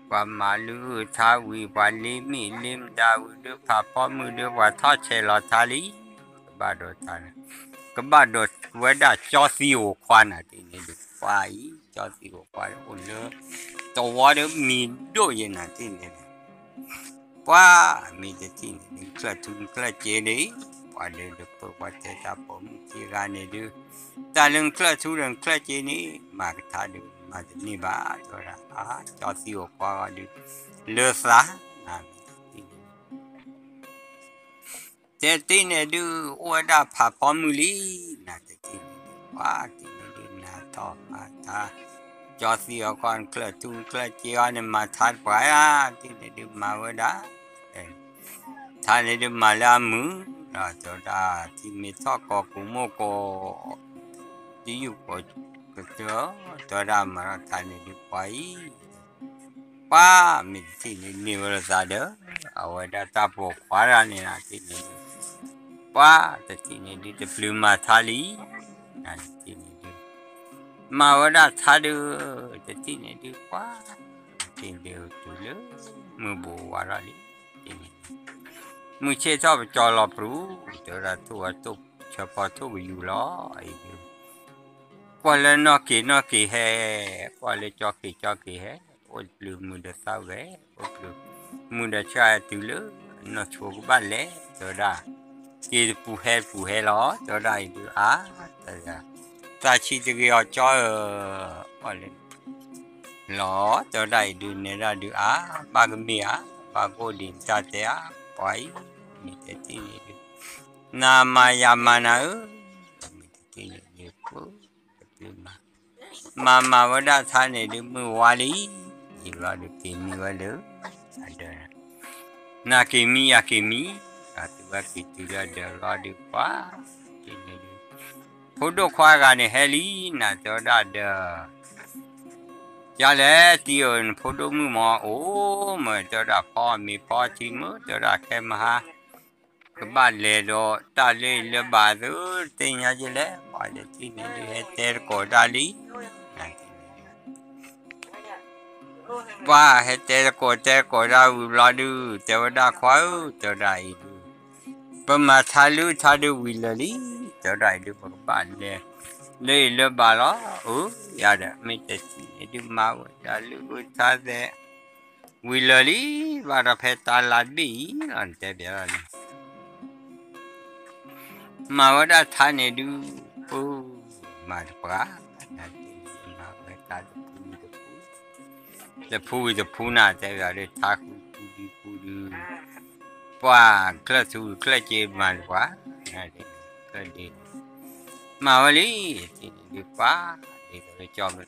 ပှၤမၤလုၢ်အုးထါဝံၤ ပှၤလ့မ့ၣ်လ့မဒါဝံၤဒုး ဖးဖီမုၢ်ဒုး ပှၤထီၣ်ဆဲးလီၤထါလံ, ကဘၣ်ဒိးထါန့ၣ်, ကဘၣ်ဒိးဝဲဒၣ်ကၠီသံဧိၤခွါ နတထံၣ်န့ၣ်ဒုး ပှၤအံၤ ကၠီသံဧိၤခွါအိၣ်လၢ တဝီဒုးမံၤဒိၣ်ယဲ နတထံၣ်န့ၣ်ဒုး ပှၤမ့ၢ်တထံၣ်န့ၣ်ဒုး နချၢၣ်ထူနချၢၣ်စ့န့ၣ်, ပှၤဒုးတပၢၢ်ပှၤတဲတၢ်ပိာ်မုၣ်ခံဂၤန့ၣ်ဒုး, တၢ်လၢနချၢၣ်ထူဒီးနချၢၣ်စ့န့ၣ် မၤကထါဒုး မၤတန့ၢ်ဘၣ် တဲဝဲဒၣ်, ကၠီသံဧိၤခွါဂီၢ်ဒုး လၢသး နမ့ၢ်တထံၣ်န့ၣ် တထံၣ်န့ၣ်ဒုး အိၣ်ဝဲဒၣ်ဖးဖီမုၢ်လံ, နတထံၣ်န့ၣ်ဒုး ပှၤတထံၣ်န့ၣ်ဒုး နၤထီၣ်မၤထါ, ကၠီသံဧိၤခွါ နချၢၣ်ထူနချၢၣ်စ့အီၤန့ၣ် မၤထါတပှၤဧါ, တထံၣ်န့ၣ်ဒုး မၤဝဲဒၣ် ထါန့ၣ်ဒုးမၤလၢအမုာ်, ဒီးတဲဝဲဒၣ် ထံမ့ၢ်ထီၣ်ကိးကိးမိၢ်ကိး, တယူၢ်ကိးကတၢၢ်, တဲဝဲဒၣ်မၤထါန့ၣ်ဒုးပှၤအံၤ, ပှၤမ့ၢ်တထံၣ်န့ၣ်န့ၢ်ဝဲလိာ်သးဒီး, အဝဲဒၣ်တၢ်ပိာ်ခွါတဂၤန့ၣ် နတထံၣ်န့ၣ်ဒုး, ပှၤတထံၣ်န့ၣ်ဒုးတပျုၤမၤထါလံ, နတထံၣ်န့ၣ်ဒုး မၤဝဲဒၣ်ထါဒုး, တထံၣ်န့ၣ်ဒုးပှၤ, တထံၣ်ဒုးတုၤလၢ မုၢ်ဘူးဝါထီၣ်လံ, တထံၣ်န့ၣ်ဒုး, မုၢ်ဆ့ၣ်ထီၣ်ပကၠီလီၤပြူၤ, တဲဝဲဒၣ်ထိၣ်ဝဲထိၣ်ဆၢဖီထိၣ်ကယူၤလီၤ, အံၤဒုး, ကွၢ်လၢနီၢ်က့ၤနီၢ်က့ၤဟဲ, ကွၢ်လၢကၠီက့ၤကၠီက့ၤဟဲ, အိၣ်တပျုၤမုာ်ဒီးသးဝဲ, အိၣ်တပျုၤမုာ်ဒီးဆှၣ်တုၤလၢ နီၢ်ဆိကဘၣ်လဲၤ တဲဝဲဒၣ်, က့ၤတပူၤဟဲတပူၤဟဲလီၤ တဲဝဲဒၣ်အံၤဒုးအါ, သးဆံးတဂ့ၤအီၤကၠီဧၢ, အီၣ်လၢ လီၤ တဲဝဲဒၣ်အံၤဒုးနဲဒၣ်ဒုးအါ, ဘၣ်ကမ့ၢ်ဧါ, ဘၣ်ကအိၣ်ဒံးတၢ်တဲဧါ, ပှၤအံၤ မ့ၢ်တထံၣ်န့ၣ်ဒုး, နမၤယၤမၤနၤဧၢ, မ့ၢ်တထံၣ်န့ၣ်ဒုး ပတမၤ, မၤမၤဝဲဒၣ်ထါန့ၣ်ဒုး မုၢ်ဝါလံ, ယံာ်ဘျီဒုးက့ၤမံဝဲလၢ အဒၢး, နၤက့ၤမံယၤက့ၤမံ, အသုဝဲက့ၤတုၤလၢအဒၢးဘျီဒုး ပှၤ တထံၣ်န့ၣ်ဒုး ဖိဒိၣ်ခွါဂၤန့ၣ်ဟဲလံနၤ တဲဝဲဒၣ်ဒီး, ယလဲၣ်တံၤဧၢ နဖိဒိၣ်မုၣ်မ့ၢ်အိၣ်မး တဲဝဲဒၣ်ဖီမ့ၤဖီထံမး တဲဝဲဒၣ်ခဲမဟါ ကဘၣ်လဲၤဒီးတၢ်လၢလၢဘၣ်သု တသ့ၣ်ညါက့လဲၣ် ပှၤတထံၣ်န့ၣ်ဒုး ဟဲတဲတကိးတၢ်လံ ပှၤဟဲတဲတကိးတဲတကိးတၢ်ဝံၤဘျီဒုး တဲဝဲဒၣ်ခွါဧၢ တဲဝဲဒၣ်အံၤဒုး, ပမၤထါလုၢ်ထါဒုးဝံၤလၢာ်လံ, တဲဝဲဒၣ်အံၤဒုး ပကဘၣ်လဲၤ လၢအံၤလၢဘၣ်လီၤ, အၢ ယၤဒီး မ့ၢ်တထံၣ်န့ၣ်ဒုး မၤဝဲဒၣ်လုၢ်အုၣ်ထါသဲး ဝံၤလၢာ်လံ, ဘၣ်ဒီးဖဲတၢ်လါတဘ့ၣ်အံၤလီၤ နတဲဘၣ်လီၤန့ၣ် မၤဝဲဒၣ်ထါန့ၣ်ဒုး, ပူ, မၤတပှၢ်, မၤဝဲတၢ်တပူတပူ, တပူဝံၤတပူနၤ တဲဘၣ်ဒီး ထါဃုပူဒံပူဒုး, ပှၤချၢၣ်ထူချၢၣ်က့မၤတပှၢ်, ချၢၣ်ဒ့, မၤဝဲလံ, တထံၣ်န့ၣ်ဒုးပှၤ, ဒ်သိးလၢကၠီ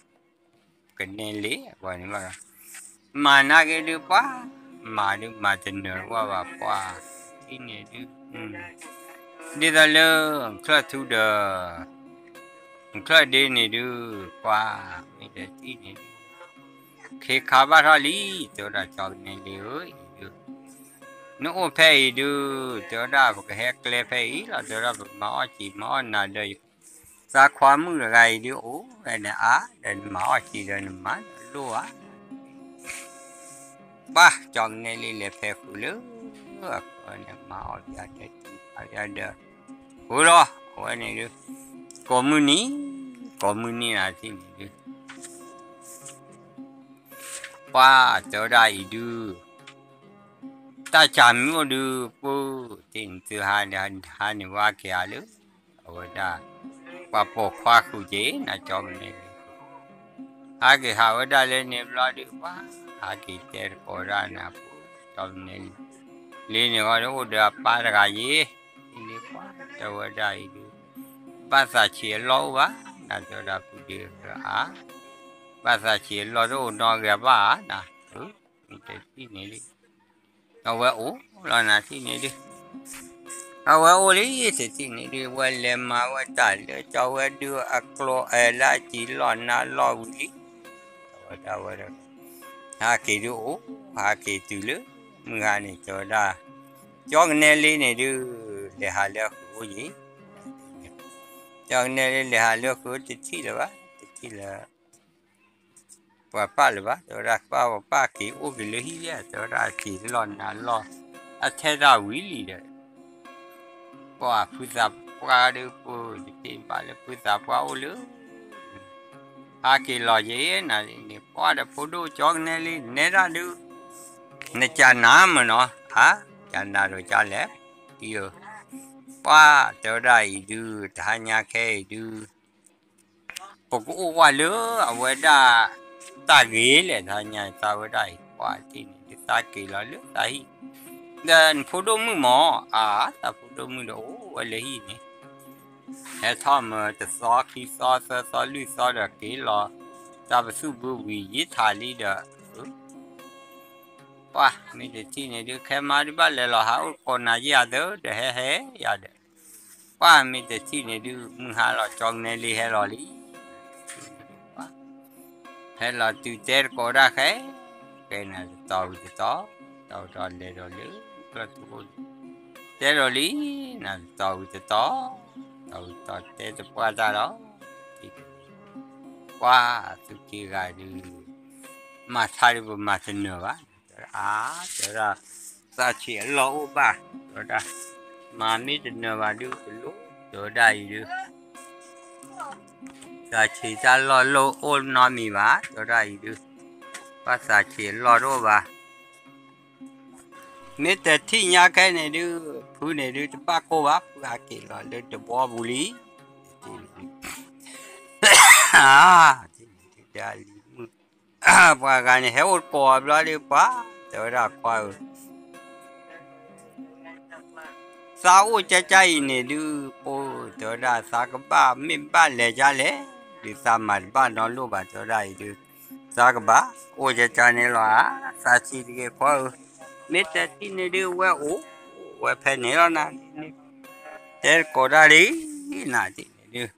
ကနဲလ့အဂီၢ်န့ၣ်ဘၣ်, မၤနာ်က့ဒုးပှၤ, မၤဒုးမၤတနၢၤတဝၣ်ဘၣ်ပှၤ, ထံၣ်န့ၣ်ဒုး, ဒ်သိးလၢ ချၢၣ်ထူဒီး, ချၢၣ်ဒ့န့ၣ်ဒုး, ပှၤ, မ့ၢ်တထံၣ်န့ၣ်ဒုး, ခ့ခါဘၣ်ထီၣ်လံ, တဲဝဲဒၣ်ကၠီကနဲလ့ဧၢ, အံၤဒုး, နအိၣ်ဖဲအံၤဒုး, တဲဝဲဒၣ်ပကဟဲကျဲဖဲအံၤလီၤ, တဲဝဲဒၣ်ပမၤအီၣ်စံာ်မၤအီၣ်နၤဒီး သးခွါမုၣ်တဂၤအံၤဒုးအိၣ်ဝဲန့ၣ်အါ, ဒီးနမၤအီၣ်စံာ်ဒီးနမၤလိၣ်ဧါ, ပှၤကၠီကနဲလ့လဲၤဖဲဃုာ်လၢ, အဃိန့ၣ်မၤအီၣ်ယၤဒီးစံာ်ဖးယၤဒီး, ဃုာ်လီၤ, အဝဲန့ၣ်ဒုး, ကိးမုၢ်နံၤ, ကိးမုၢ်နံၤနၤထံၣ်န့ၣ်ဒုး ပှၤတဲဝဲဒၣ်အံၤဒုး, တၢ်စၢ်မ့ၢ်အိၣ်ဒုး, ပူ, တ့ၢ်နသုဟါန့ၣ်, ဟါန့ၣ်ဝဲက့ၤဟးလၢ, အဝဲဒၣ်, ပှၤပိာ်ခွါဃုာ်က့ၤ နကၠီကနဲလ့, ဟးက့ၤဟးဝဲဒၣ်လၢန့ၣ်ဘျီဒုးပှၤ, ဟးက့ၤတဲတကိးဒၣ်နၤပူ, ကၠီကနဲလ့, လ့န့ၣ်ဂီၢ်ဒုးအိၣ်ဒီးအပၢ်တဂၤယ့ၢ်, န့ၣ်ပှၤတဲဝဲဒၣ်အံၤဒုး, ဘၣ်သးဆံးအလီၢ်အိၣ်ဘၣ်, နတဲဝဲဒၣ်ဖုဒ့ဧါ ဘၣ်သးဆံးအလီၢ်တအိၣ်နီတဂၤဘၣ်ဧါနၤ, မ့ၢ်တထံၣ်န့ၣ်လံ, အဝဲအိၣ်လီၤနၤထံၣ်န့ၣ်ဒုး, အဝဲအိၣ်လံတထံၣ်န့ၣ်ဒုး ဝဲလဲၤမၤဝဲတၢ်လၢကၠီဝဲဒုးအကျိၤအလၢအစံာ်လီၢ်နၤလီၢ်ဝံၤလံ, တဲဝဲဒၣ်ဝဲ, ဟးက့ၤဒုးအိၣ်, ဟးက့ၤတုၤလၢ, မုၢ်ဟါန့ၣ်တဲဝဲဒၣ်, ကၠီကနဲလ့န့ၣ်ဒုး, လဲၤဟးလၢအဃုာ်အိၣ်ယံၤ ကၠီကနဲလ့လဲၤဟးလၢအဃုာ်တထံၣ်လၢၤဘၣ်, တထံၣ်လၢၤ ပှၤပာ်လၢၤဘၣ်, တဲဝဲဒၣ်ပၢ်ပှၤပာ်က့ၤအိၣ်က့ၤလၢဟံၣ်ယဲၢ်, တဲဝဲဒၣ်အစံာ်လီၢ်နၤလီၢ်, အထဲတၢ်ဝံၤလံဒီး, ပှၤဖုသးပှၢ်ဒုးပူၤ, တသ့ဘၣ်လၢဖုသးပှၢ်အိၣ်လၢ ဟးက့ၤလီၤယဲၢ်နၤန့ၣ် ပှၤဒီးဖိဒိၣ်ကၠီကနဲလ့ နဲဒၣ်ဒုး, နကနၣ်မ့ၢ်နီၤ, ဟါ, ကနၣ်ဒိးကလဲၣ်, အံၤဧၢ, ပှၤတဲဝဲဒၣ်အံၤဒုး တဟါညါခဲအံၤဒုး ပကအိၣ်ဝဲလၢအဝဲဒၣ် တၢ်ဂ့ၤလဲၣ် တဟါညါသးဝဲဒၣ်အံၤ ပှၤတထံၣ်န့ၣ်ဒုး သးက့ၤလီၤလၢသးဟံၣ်, ဒီးနဖိဒိၣ်မုၣ်မ့ၢ်, အါ, သးဖိဒိၣ်မုၣ်ဒီးအိၣ်ဝဲလၢဟံၣ်န့ၣ် ဟဲထီၣ်မ့ၢ်တသီခံသီသၢသီလွံၢ်သီဒီးက့ၤလီၤ, တၢ်ပသူၣ်ဘုဝံၤယံာ်ထးလံဒီး, ပှၤမ့ၢ်တထံၣ်န့ၣ်ဒုး ခဲမၤဒုးဘၣ်လဲၤလီၤဟးအိၣ်ကိးနၤယဲၢ်အသၢဒီးဟဲဟဲယၤဒီး, ပှၤမ့ၢ်တထံၣ်န့ၣ်ဒုး မုၢ်ဟါလီၤကၠီကနဲလ့ဟဲလီၤလံ ဟဲလီၤတုၤတဲတကိးဒၣ်ဃဲ, ကဲနၤတတီၤဝံၤတတီၤ, တတီၤတတီၤလဲၤဒီးလၢ, ကျၢၢ်ထူအိၣ်, တဲဒီးလံ, နၤတတီၤဝံၤတတီၤ, တတီၤဝံၤတတီၤတဲတပှၢ်တၢ်လီၤ, ပှၤသုးက့ဂၤဒုး, မၤထါဒုးပမၤတနၢၤဘၣ်, အါ, တဲဝဲဒၣ်, သးဆံးအလီၢ်အိၣ်ဘၣ်, တဲဝဲဒၣ်, မၤမ့ၢ်တနၢၤဘၣ်ဒုးကလိၣ်, တဲဝဲဒၣ်အံၤဒုး သးဆံးတၢ်လီၢ်လိၣ်အိၣ်နီတမံၤဘၣ်, တဲဝဲဒၣ်အံၤဒုး, ဘၣ်သးဆံးအလီၢ်တအိၣ်ဘၣ်. မ့ၢ်တထံၣ်ညါခဲန့ၣ်ဒုး ဖုန့ၣ်ဒုးတဘၣ်ကိၢ်ဘၣ်, ဖုဟးက့ၤလီၤလၢတဘီပူၤလံ. အါ, ဒလံမုၣ်, ပှၤဂၤန့ၣ် ဟဲအိၣ်တကိးဘျီဒုး ပှၤ, တဲဝဲဒၣ်ခွါဧၢ, သးအိၣ်ကၠၢ်ကၠၢ်အံၤန့ၣ်ဒုး ပှၤ, တဲဝဲဒၣ် သးကဘၣ်မ့ၢ်ဘၣ်လဲၤကၠၢ်လဲၣ်, ဒုးသးမၤတဘၣ်နီတလိၣ်ဘၣ် တဲဝဲဒၣ်အံၤဒုး, သးကဘၣ်အိၣ်ကၠၢ်ကၠၢ်န့ၣ်လီၤဧါ, သးဆံးတဂ့ၤခွါဧၢ, မ့ၢ်တထံၣ်န့ၣ်ဒုး ဝဲအိၣ်ဝဲဖဲန့ၣ်လီၤနၤ, တဲတကိးတၢ်လံ, နၤတထံၣ်န့ၣ်ဒုး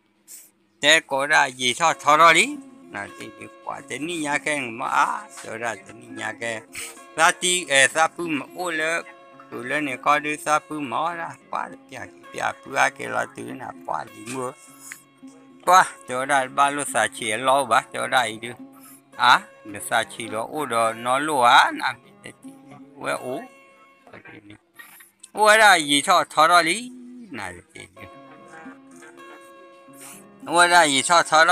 တဲကိးဒၣ်ယံာ်ထီၣ်ထီထီၣ်လံ, နၤတထံၣ်န့ၣ်ဒုး ပှၤတနံၣ်ညါခဲန့ၣ်မ့ၢ်အါ, တဲဝဲဒၣ်တနံၣ်ညါခဲ, သးတံ, သးဖုမ့ၢ်အိၣ်လၢ, ဃုာ်လၢန့ၣ်ခီဒုး သးဖုမ့ၢ်အီၣ်ဒၣ် ပှၤတပျၢ်က့ၤပျၢ် ဖုအါက့ၤလီၤတုၤနၤ ပှၤလံၤမုၣ်ဧၢ, ပှၤ တဲဝဲဒၣ်တဘၣ်လိၣ်သးဆံးအလီၢ်အိၣ်ဘၣ် တဲဝဲဒၣ်အံၤဒုး, အါ, နသးဆံးဒီးအိၣ်ဒီးနီလိၣ်ဧါ, နမ့ၢ်တထံၣ်န့ၣ်ဒုး ဝဲအိၣ် အိၣ်ဝဲဒၣ်ယံာ်ထီၣ်ထီထီၣ်လံ, နၤတထံၣ်န့ၣ်ဒုး အိၣ်ဝဲဒၣ်ယံာ်ထီၣ်ထီထီၣ်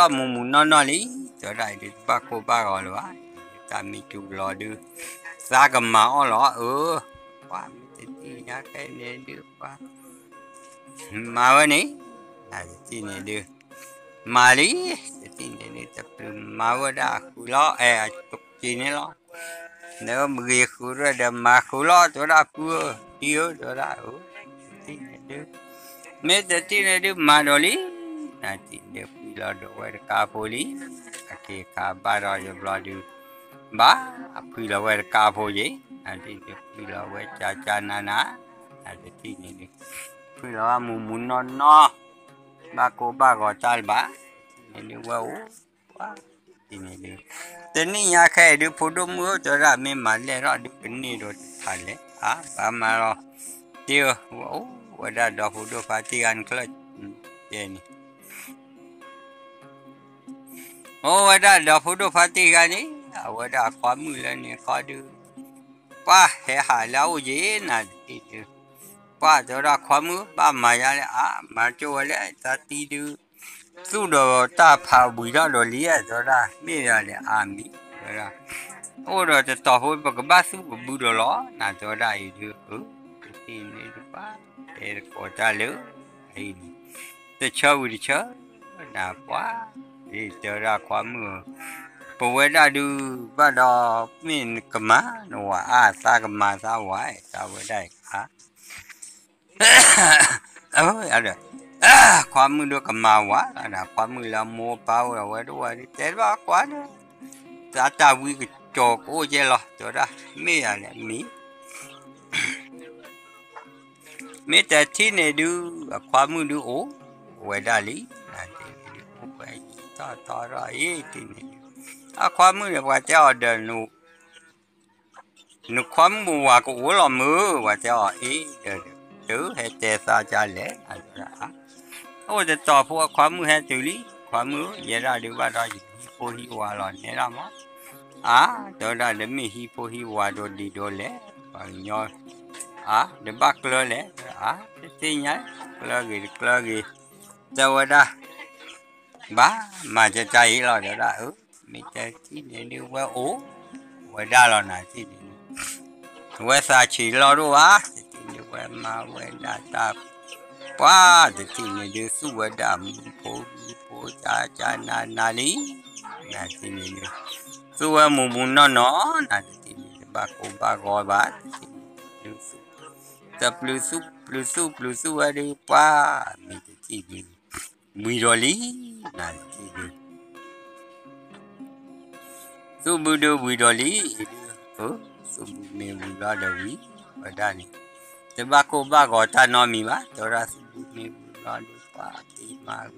မုာ်မုာ်နီၢ်နီၢ်လံ, တဲဝဲဒၣ်အံၤဒုး တဘၣ်ကိၢ်ဘၣ်ဂီၤလၢၤဘၣ်, တၢ်မ့ၢ်တုၤလီၤဒုး, သးကမၤအီၣ်လီၤ, အၢ, ပှၤမ့ၢ်တထံၣ်ညါခဲန့ၣ်ဒုး ပှၤ မၤဝဲန့ၣ်, နၤတထံၣ်န့ၣ်ဒုး, မၤလံ, တထံၣ်န့ၣ်ဒုး တပျုာ်မၤဝဲဒၣ်ဃုာ်လီၤ, အဲ, အက့ၤန့ၣ်လီၤ, နမ့ၢ်ဂ့ၤဃုာ်ဒီး ဒီးမၤဃုာ်လီၤ တဲဝဲဒၣ်ဖုဧၢ, တံဧၢ တဲဝဲဒၣ်, တထံၣ်န့ၣ်ဒုး, မ့ၢ်တထံၣ်န့ၣ်ဒုး မၤဒီးလံ, နၤတထံၣ်န့ၣ်ဒုး ဖှံလီၤဒီးဝဲတကါဖိလံ, အက့ၤခးဘၣ်ဒီးယဘျီဒုး, ဘၣ်, ဖှံလီၤဝဲတကါဖိယ့ၣ်, နၤတထံၣ်န့ၣ်ဒုး ဖှံလီၤဝဲကၠၢ်ကၠၢ်နးနး, နၤတထံၣ်န့ၣ်ဒုး, ဖှံလီၤဝဲမုာ်မုာ်နီၢ်နီၢ်, ဘၣ်ကိၢ်ဘၣ်ဂီၤတၢ်လၢၤဘၣ်, တထံၣ်န့ၣ်ဒုး ဝဲအိၣ်, ပှၤ, တထံၣ်န့ၣ်ဒုး, တနံၣ်ညါခဲအံၤဒုး ဖိဒိၣ်မုၣ်ဧၢ တဲဝဲဒၣ် မ့ၢ်မၤလဲၢ်ထီၣ်ဒုး ကန့ၢ်ဒီးတထးလဲၣ်, အါ, ဘၣ်မၤလီၤ, တ့ဧၢ, ဝဲအိၣ်ဝဲဒၣ်ဒီဖိဒိၣ်ဖါတံၢ်ဂၤန့ၣ်ချၢ, ကဲန့ၣ် အိၣ်ဝဲဒၣ်ဒီဖိဒိၣ်ဖါတံၢ်ဂၤန့ၣ်, အဝဲဒၣ်အခွါမုၣ်လၢန့ၣ်ခီဒုး, ပှၤဟဲဟးလၢအအိၣ်ယ့ၣ်နၤတထံၣ်ဒုး, ပှၤတဲဝဲဒၣ်ခွါမုၣ် ဘၣ်မၤယါလဲၣ်အါ, မၤကၠိဝဲလဲၣ် တၢ်တံဒုး, သူၣ်ဒီးတၢ်ဖးဝံၤထီၣ်ဒီးလံ, တဲဝဲဒၣ် မ့ၢ်ယၤလဲၣ်အါမံၤ, တဲဝဲဒၣ်, အိၣ်ဒီးတတီၤဖိ ပကဘၣ်သူၣ်ကဘုဒီးလီၤ, နၤတဲဝဲဒၣ်အံၤဒုး, တထံၣ်န့ၣ်ဒုးပှၤ, တဲတကိးတၢ်လၢ, အံၤန့ၣ်, တဆၢဝံၤတဆၢ, နၤပှၤ, တဲဝဲဒၣ်ခွါမုၣ်, ပဝဲဒၣ်ဒုး, ဘၣ်ဒီး, မ့ၢ်နကမၤနဝၤအါ, သးကမၤသးဝၤ, တၢ်ဝဲဒၣ်အံၤအါ ဒီး, ခွါမုၣ်ဒုးကမၤဝၤလီၤ, ခွါမုၣ်လၢမိၢ်ပၢ်အိၣ်ဒီးဝဲတဝဲဒုး တဲဘၣ်ကွၢ်ဒီး, သးတၢ်ဝံကစီၤကအိၣ်ကဲလီၤ, တဲဝဲဒၣ်, မ့ၢ်ယၤလဲၣ်မံၤ မ့ၢ်တထံၣ်န့ၣ်ဒုး, အခွါမုၣ်ဒုးအိၣ်ဝဲဒၣ်လံ, အိၣ်ဝဲယံာ်ထီၣ်ထီထီၣ်အံၤတထံၣ်န့ၣ်ဒုး, အခွါမုၣ်န့ၣ် ပှၤတဲအီၤဒီး, နခွါမုၣ်ဝၤကအိၣ်လီၤမုၢ်, ပှၤတဲအီၤအ့ၣ်ဒီး, တုၤဟဲတဲသးကလဲၣ်, အိၣ်တတီၤဖိအခွါမုၣ်ဟဲတုၤလံ, ခွါမုၣ်ဧၢ, ယဲဒၣ်ဒုးဘၣ်ဒီးယဟံးဖိဟံးဝၤလီၤ နဲဒၣ်မး, အါ, တဲဝဲဒၣ်ဒီးမ့ၢ်ဟံးဖိဟံးဝၤဒီးဒ်ဒီးလဲၣ်, ပှၤကညီ, အါ, ဒီးဘၣ်ကျၢၤလဲၣ်, အါ, တသ့ၣ်ညါ, ကျၢၤဂ့ၤတကျၢၤဂ့ၤ, တဲဝဲဒၣ် ဘၣ်မၤကကါအံၤလီၤ တဲဝဲဒၣ်, မ့ၢ်တထံၣ်န့ၣ်ဒုးဝဲအိၣ်ဝဲဒၣ်လီၤနၤတထံၣ်န့ၣ်ဒုး, ဝဲသးဆံးလီၤဒိၣ်ဘၣ်, တထံၣ်န့ၣ်ဝဲမၤဝဲဒၣ်တၢ်, ပှၤတထံၣ်န့ၣ်ဒုး သူၣ်ဝဲဒၣ်မုၢ်ဖိမုၢ်ဖိကၠၢ်ကၠၢ်နးနးလံ, နၤတထံၣ်န့ၣ်ဒုး, သူၣ်ဝဲမုာ်မုာ်နီၢ်နီၢ် နၤတထံၣ်န့ၣ် တဘၣ်ကိၢ်ဘၣ်ဂီၤဘၣ်, တထံၣ်န့ၣ်ဒုး သူၣ်, တပျုၤသူၣ်ပျုၤသူၣ်ပျုၤသူၣ်ဝဲဒုး ပှၤ, မ့ၢ်တထံၣ်ဒုး ဝံၤဒီးလံ, နၤတထံၣ်ဒုး သူၣ်ဘုဒုးဝံၤဒီးလံ, အံၤဒုး, သူၣ်ဘုမ့ၢ်ဝံၤဘျီဒီးဝံၤဝဲဒၣ်န့ၣ်, တဘၣ်ကိၢ်ဘၣ်ဂီၤတၢ်နီတမံၤဘၣ်, တဲဝဲဒၣ်သူၣ်ဘုမ့ၢ်ဝံၤဘျီဒီး ပှၤတ့မၤဂီၤဒီး, ပှၤ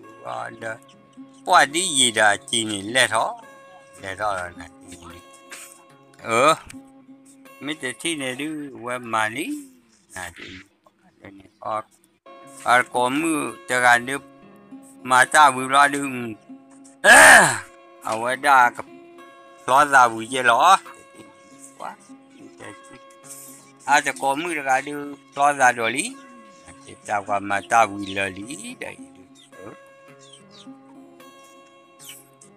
ဒ်ယံာ်ဒီးအစံၤန့ၣ် လဲၢ်ထီၣ်, လဲၢ်ထီၣ်လီၤနၤတထံၣ်န့ၣ်, အၢ, မ့ၢ်တထံၣ်န့ၣ်ဒုး ဝဲမၤလံ, နၤတထံၣ်န့ၣ်, အကိးမုၣ်တဂၤဒုး မၤတၢ်ဝံၤဘျီဒုး, အဝဲဒၣ်ကဖျီသးဝံၤယဲလီၤ, အတကိးမုၣ်တဂၤဒုး ဖျီသးဒီးလံ, တၢ်ပှၤမၤတၢ်ဝံၤလၢာ်လံ, ဒီးအံၤဒုး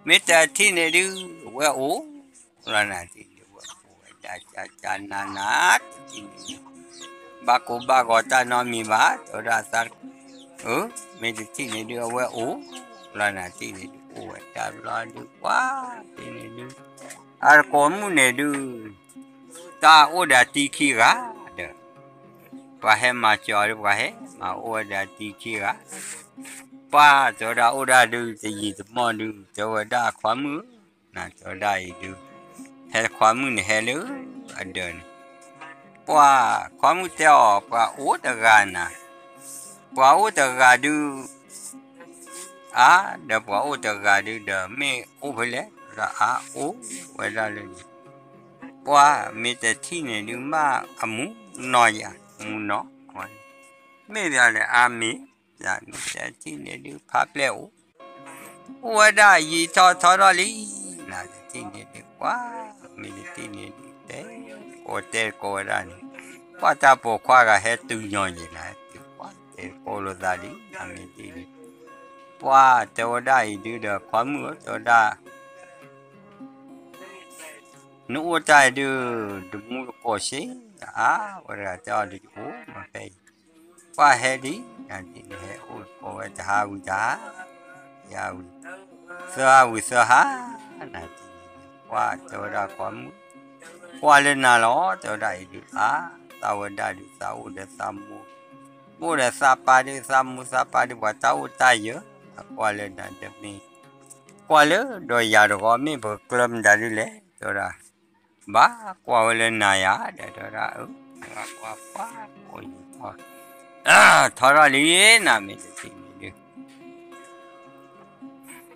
မ့ၢ်တထံၣ်န့ၣ်ဒုး ဝဲအိၣ်လီၤနၤတထံၣ် တၢ်ကၢ်ကၢ်နးနး တထံၣ်န့ၣ်ဒုး ဘၣ်ကိၢ်ဘၣ်ဂီၤတၢ်နီတမံၤဘၣ် တဲဝဲဒၣ်သး အၢ မ့ၢ်တထံၣ်န့ၣ်ဒုး အဝဲအိၣ်လီၤ နၤတထံၣ်န့ၣ်ဒုး အိၣ်ဝဲတၢ်ဘျီဒုး ပှၤတထံၣ်န့ၣ်ဒုး အကိးမုၣ်န့ၣ်ဒုး တၢ်အိၣ်ဒီးတံခံဂၤဒီး ပှၤဟဲမၤစၢၤအီၤဒုး ပှၤဟဲမၤအိၣ်ဝဲဒီးတံခံဂၤ ပှၤတဲဝဲဒၣ်အိၣ်ဒၣ်ဒုး တယံာ်တမီၢ်ဒုး တဲဝဲဒၣ်ခွါမုၣ်ဧၢ နၤတဲဝဲဒၣ်အံၤဒုး ဟဲခွါမုၣ်န့ၣ်ဟဲလၢအဒၢးန့ၣ် ပှၤခွါမုၣ်တဲအီၤ ပှၤအိၣ်တဂၤနၤ ပှၤအိၣ်တဂၤဒုး အါ ဒီးပှၤအိၣ်တဂၤဒုးဒီး မ့ၢ်အိၣ်ဖဲလဲၣ် ဒီးအါအိၣ်ဝဲဒၣ်လၢန့ၣ် ပှၤမ့ၢ်တထံၣ်န့ၣ်ဒုး မ့ၢ်အမူနီၢ်ယၤ မူနီၢ် မ့ၢ်ဒ်လဲၣ် အါမ့ၢ် မ့ၢ်တထံၣ်န့ၣ်ဒုး ဖးပျဲၢ်အိၣ် အိၣ်ဝဲဒၣ်ယံာ်ထီၣ်ထီထီၣ်လံ နၤတထံၣ်န့ၣ်ဒုး ပှၤ မ့ၢ်တထံၣ်န့ၣ်ဒုး တဲကိးတဲကိးဝဲဒၣ်န့ၣ် ပှၤတၢ်ပိာ်ခွါဂၤဟဲတုၤညီယံၤနၤ တုၤပှၤတဲကိးလိာ်သးလံ နၤမ့ၢ်တထံၣ်န့ၣ် ပှၤတဲဝဲဒၣ်အံၤဒုးဒီး ခွါမုၣ်ဧၢ တဲဝဲဒၣ် နအိၣ်တၢ်အံၤဒုး တမူတကိးစ့ အါ ဝဲတဂၤတဲအီၤဒုး ယအိၣ်မးဖဲအံၤ ပှၤဟဲဒံး နၤဒ်နဟဲအိၣ်ကိးဝဲတဟါဝံၤတဟါ ယဟါဝံၤ သၢဟါဝံၤသၢဟါ နၤဒ်န့ၣ် ပှၤတဲဝဲဒၣ်ခွါမုၣ် ကွၢ်လၢနၤလီၤ တဲဝဲဒၣ်အံၤဒုး အါ သးဝဲဒၣ်ဒုး သးအိၣ်ဒီးသးမိၢ် အိၣ်ဒီးသးပၢ်ဒုး သးမိၢ်သးပၢ်ဒုး ပှၤတၢ်အိၣ်တၢ်ယၢၤ အကွၢ်လၢနၤတမ့ၢ် ကွၢ်လၢဒီးယၤတဂီၢ် မ့ၢ်ပကကျၢၤမတၤဒုးလဲၣ် တဲဝဲဒၣ် ဘၣ်ကွၢ်ဝဲလၢနၤယၤ ဒီးတဲဝဲဒၣ် အၢ ကွၢ်ကွၢ်ကွၢ် အိၣ်ယံာ်ထီၣ် ထီထီၣ်လံ နၤမ့ၢ်တထံၣ်န့ၣ်ဒုး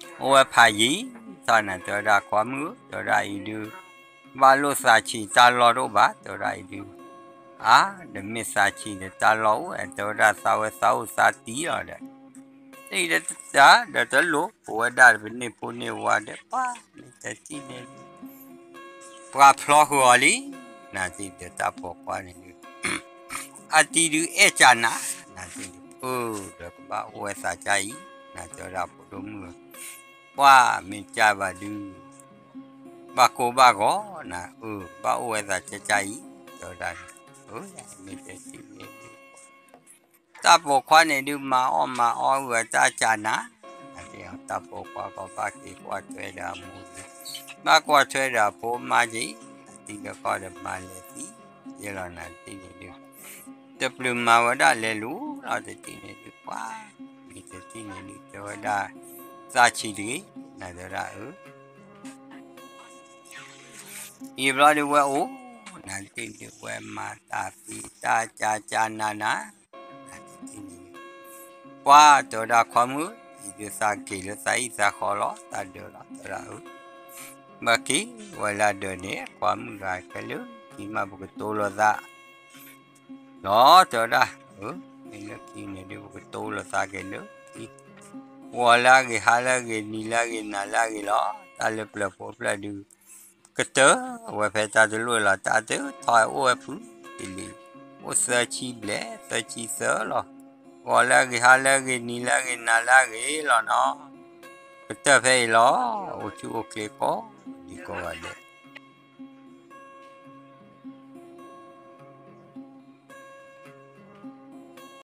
အိၣ်ဝဲဖးယံာ်ထီၣ်နၤ တဲဝဲဒၣ် ခွါမုၣ်ဧၢ တဲဝဲဒၣ်အံၤဒုး ဘၣ်လိၣ်သးဆံးတၢ်လီၢ်တအိၣ်ဘၣ် တဲဝဲဒၣ်အံၤဒုး အါ ဒီးမ့ၢ်သးဆံးဒီးတၢ်လီၢ်အိၣ် တဲဝဲဒၣ် သးဝဲသးအိၣ်သးတံၢ်လီၤဒီး တံၢ်ဒီးတၢ်ဒီးတလိၣ် ပဝဲဒၣ်ပန့ၢ်ဖိန့ၢ်ဝါဒီး ပှၤမ့ၢ်တထံၣ်န့ၣ်ဒုး ပှၤဖျီဃုာ်အီၤလံ နၤတထံၣ်ဒီးတၢ်ပိာ်ခွါန့ၣ်ဒုး အတံၤဒုးအဲၣ်ကၢ်နၤ နၤတထံၣ်ဒုး အၢ ဒီးကဘၣ်အိၣ်ဝဲသးကါအံၤ နၤတဲဝဲဒၣ်ဖိဒိၣ်မုၣ်ဧၢ ပှၤမ့ၢ်ကၢ်ဘၣ်ဒုး ဘၣ်ကိၢ်ဘၣ်ဂီၤနၤ အၢ ကဘၣ်အိၣ်ဝဲသးကါကါအံၤ တဲဝဲဒၣ်န့ၣ် အၢ မ့ၢ်တထံၣ်န့ၣ်ဒုး တၢ်ပိာ်ခွါန့ၣ်ဒုး မၤအီၣ်မၤအီဂုာ်အတၢ်ကၢ်နၤ တၢ်ပိာ်ခွါကီးဘၣ်က့ၤကွၢ်ထွဲဒီးအမိၢ်က့ၤ ဘၣ်ကွၢ်ထွဲဒီးအဖိမါက့ၤ အတံၤဒီးကီၢ်ဒီးမၤလဲၤသံ ယဲလီၤနၤတထံၣ်န့ၣ်ဒုး တပျုာ်မၤဝဲဒၣ်လဲၤလူၤလီၤတထံၣ်န့ၣ်ဒုး ပှၤမ့ၢ်တထံၣ်န့ၣ်ဒုး တဲဝဲဒၣ် သးဆံးတဂ့ၤ နၤတဲဝဲဒၣ်အၢ အံၤဘျီဒုးဝဲအိၣ် နၤတထံၣ်န့ၣ်ဒုး ဝဲမၤတၢ်သံတၢ်ကၢ်ကၢ်နၤနၤ နၤတထံၣ်န့ၣ်ဒုး ပှၤတဲဝဲဒၣ်ခွါမုၣ် အံၤဒုးသးက့ၤလၢသးဟံၣ်သးဃီလီၤ သးဒၢးလီၤ တဲဝဲဒၣ်အၢ ဘၣ်က့ၤဝဲလၢအဒၢးန့ၣ် ခွါမုၣ်ဂၤခဲလၢာ် ကံမးပကတိၤလိာ်သး လီၤ တဲဝဲဒၣ် အၢ မ့ၢ်လၢခံန့ၣ်ဒုး ပကတိၤလိာ်သးက့ၤလၢခံ ဂီၤလၢအဂ့ၤ ဟါလၢအဂ့ၤ နံၤလၢအဂ့ၤ နၤလၢအဂ့ၤလီၤ တၢ်လၢပျၢၤဖိဖျၢၣ်ဒုး ကတၢၢ်ဝဲဖဲတၢ်တလိၣ်လီၤ တၢ်တထီၣ်အိၣ်ဝဲဖုတလံၤ အိၣ်သၢဆံဘျဲၣ် သၢဆံသၢလီၤ ဂီၤလၢအဂ့ၤ ဟါလၢအဂ့ၤ နံၤလၢအဂ့ၤ နၤလၢအဂ့ၤလီၤနီၤ ကတၢၢ်ဖဲအံၤလီၤ အိၣ်ဆူၣ်အိၣ်ချ့ကိးဒံကိးဂၤဒဲး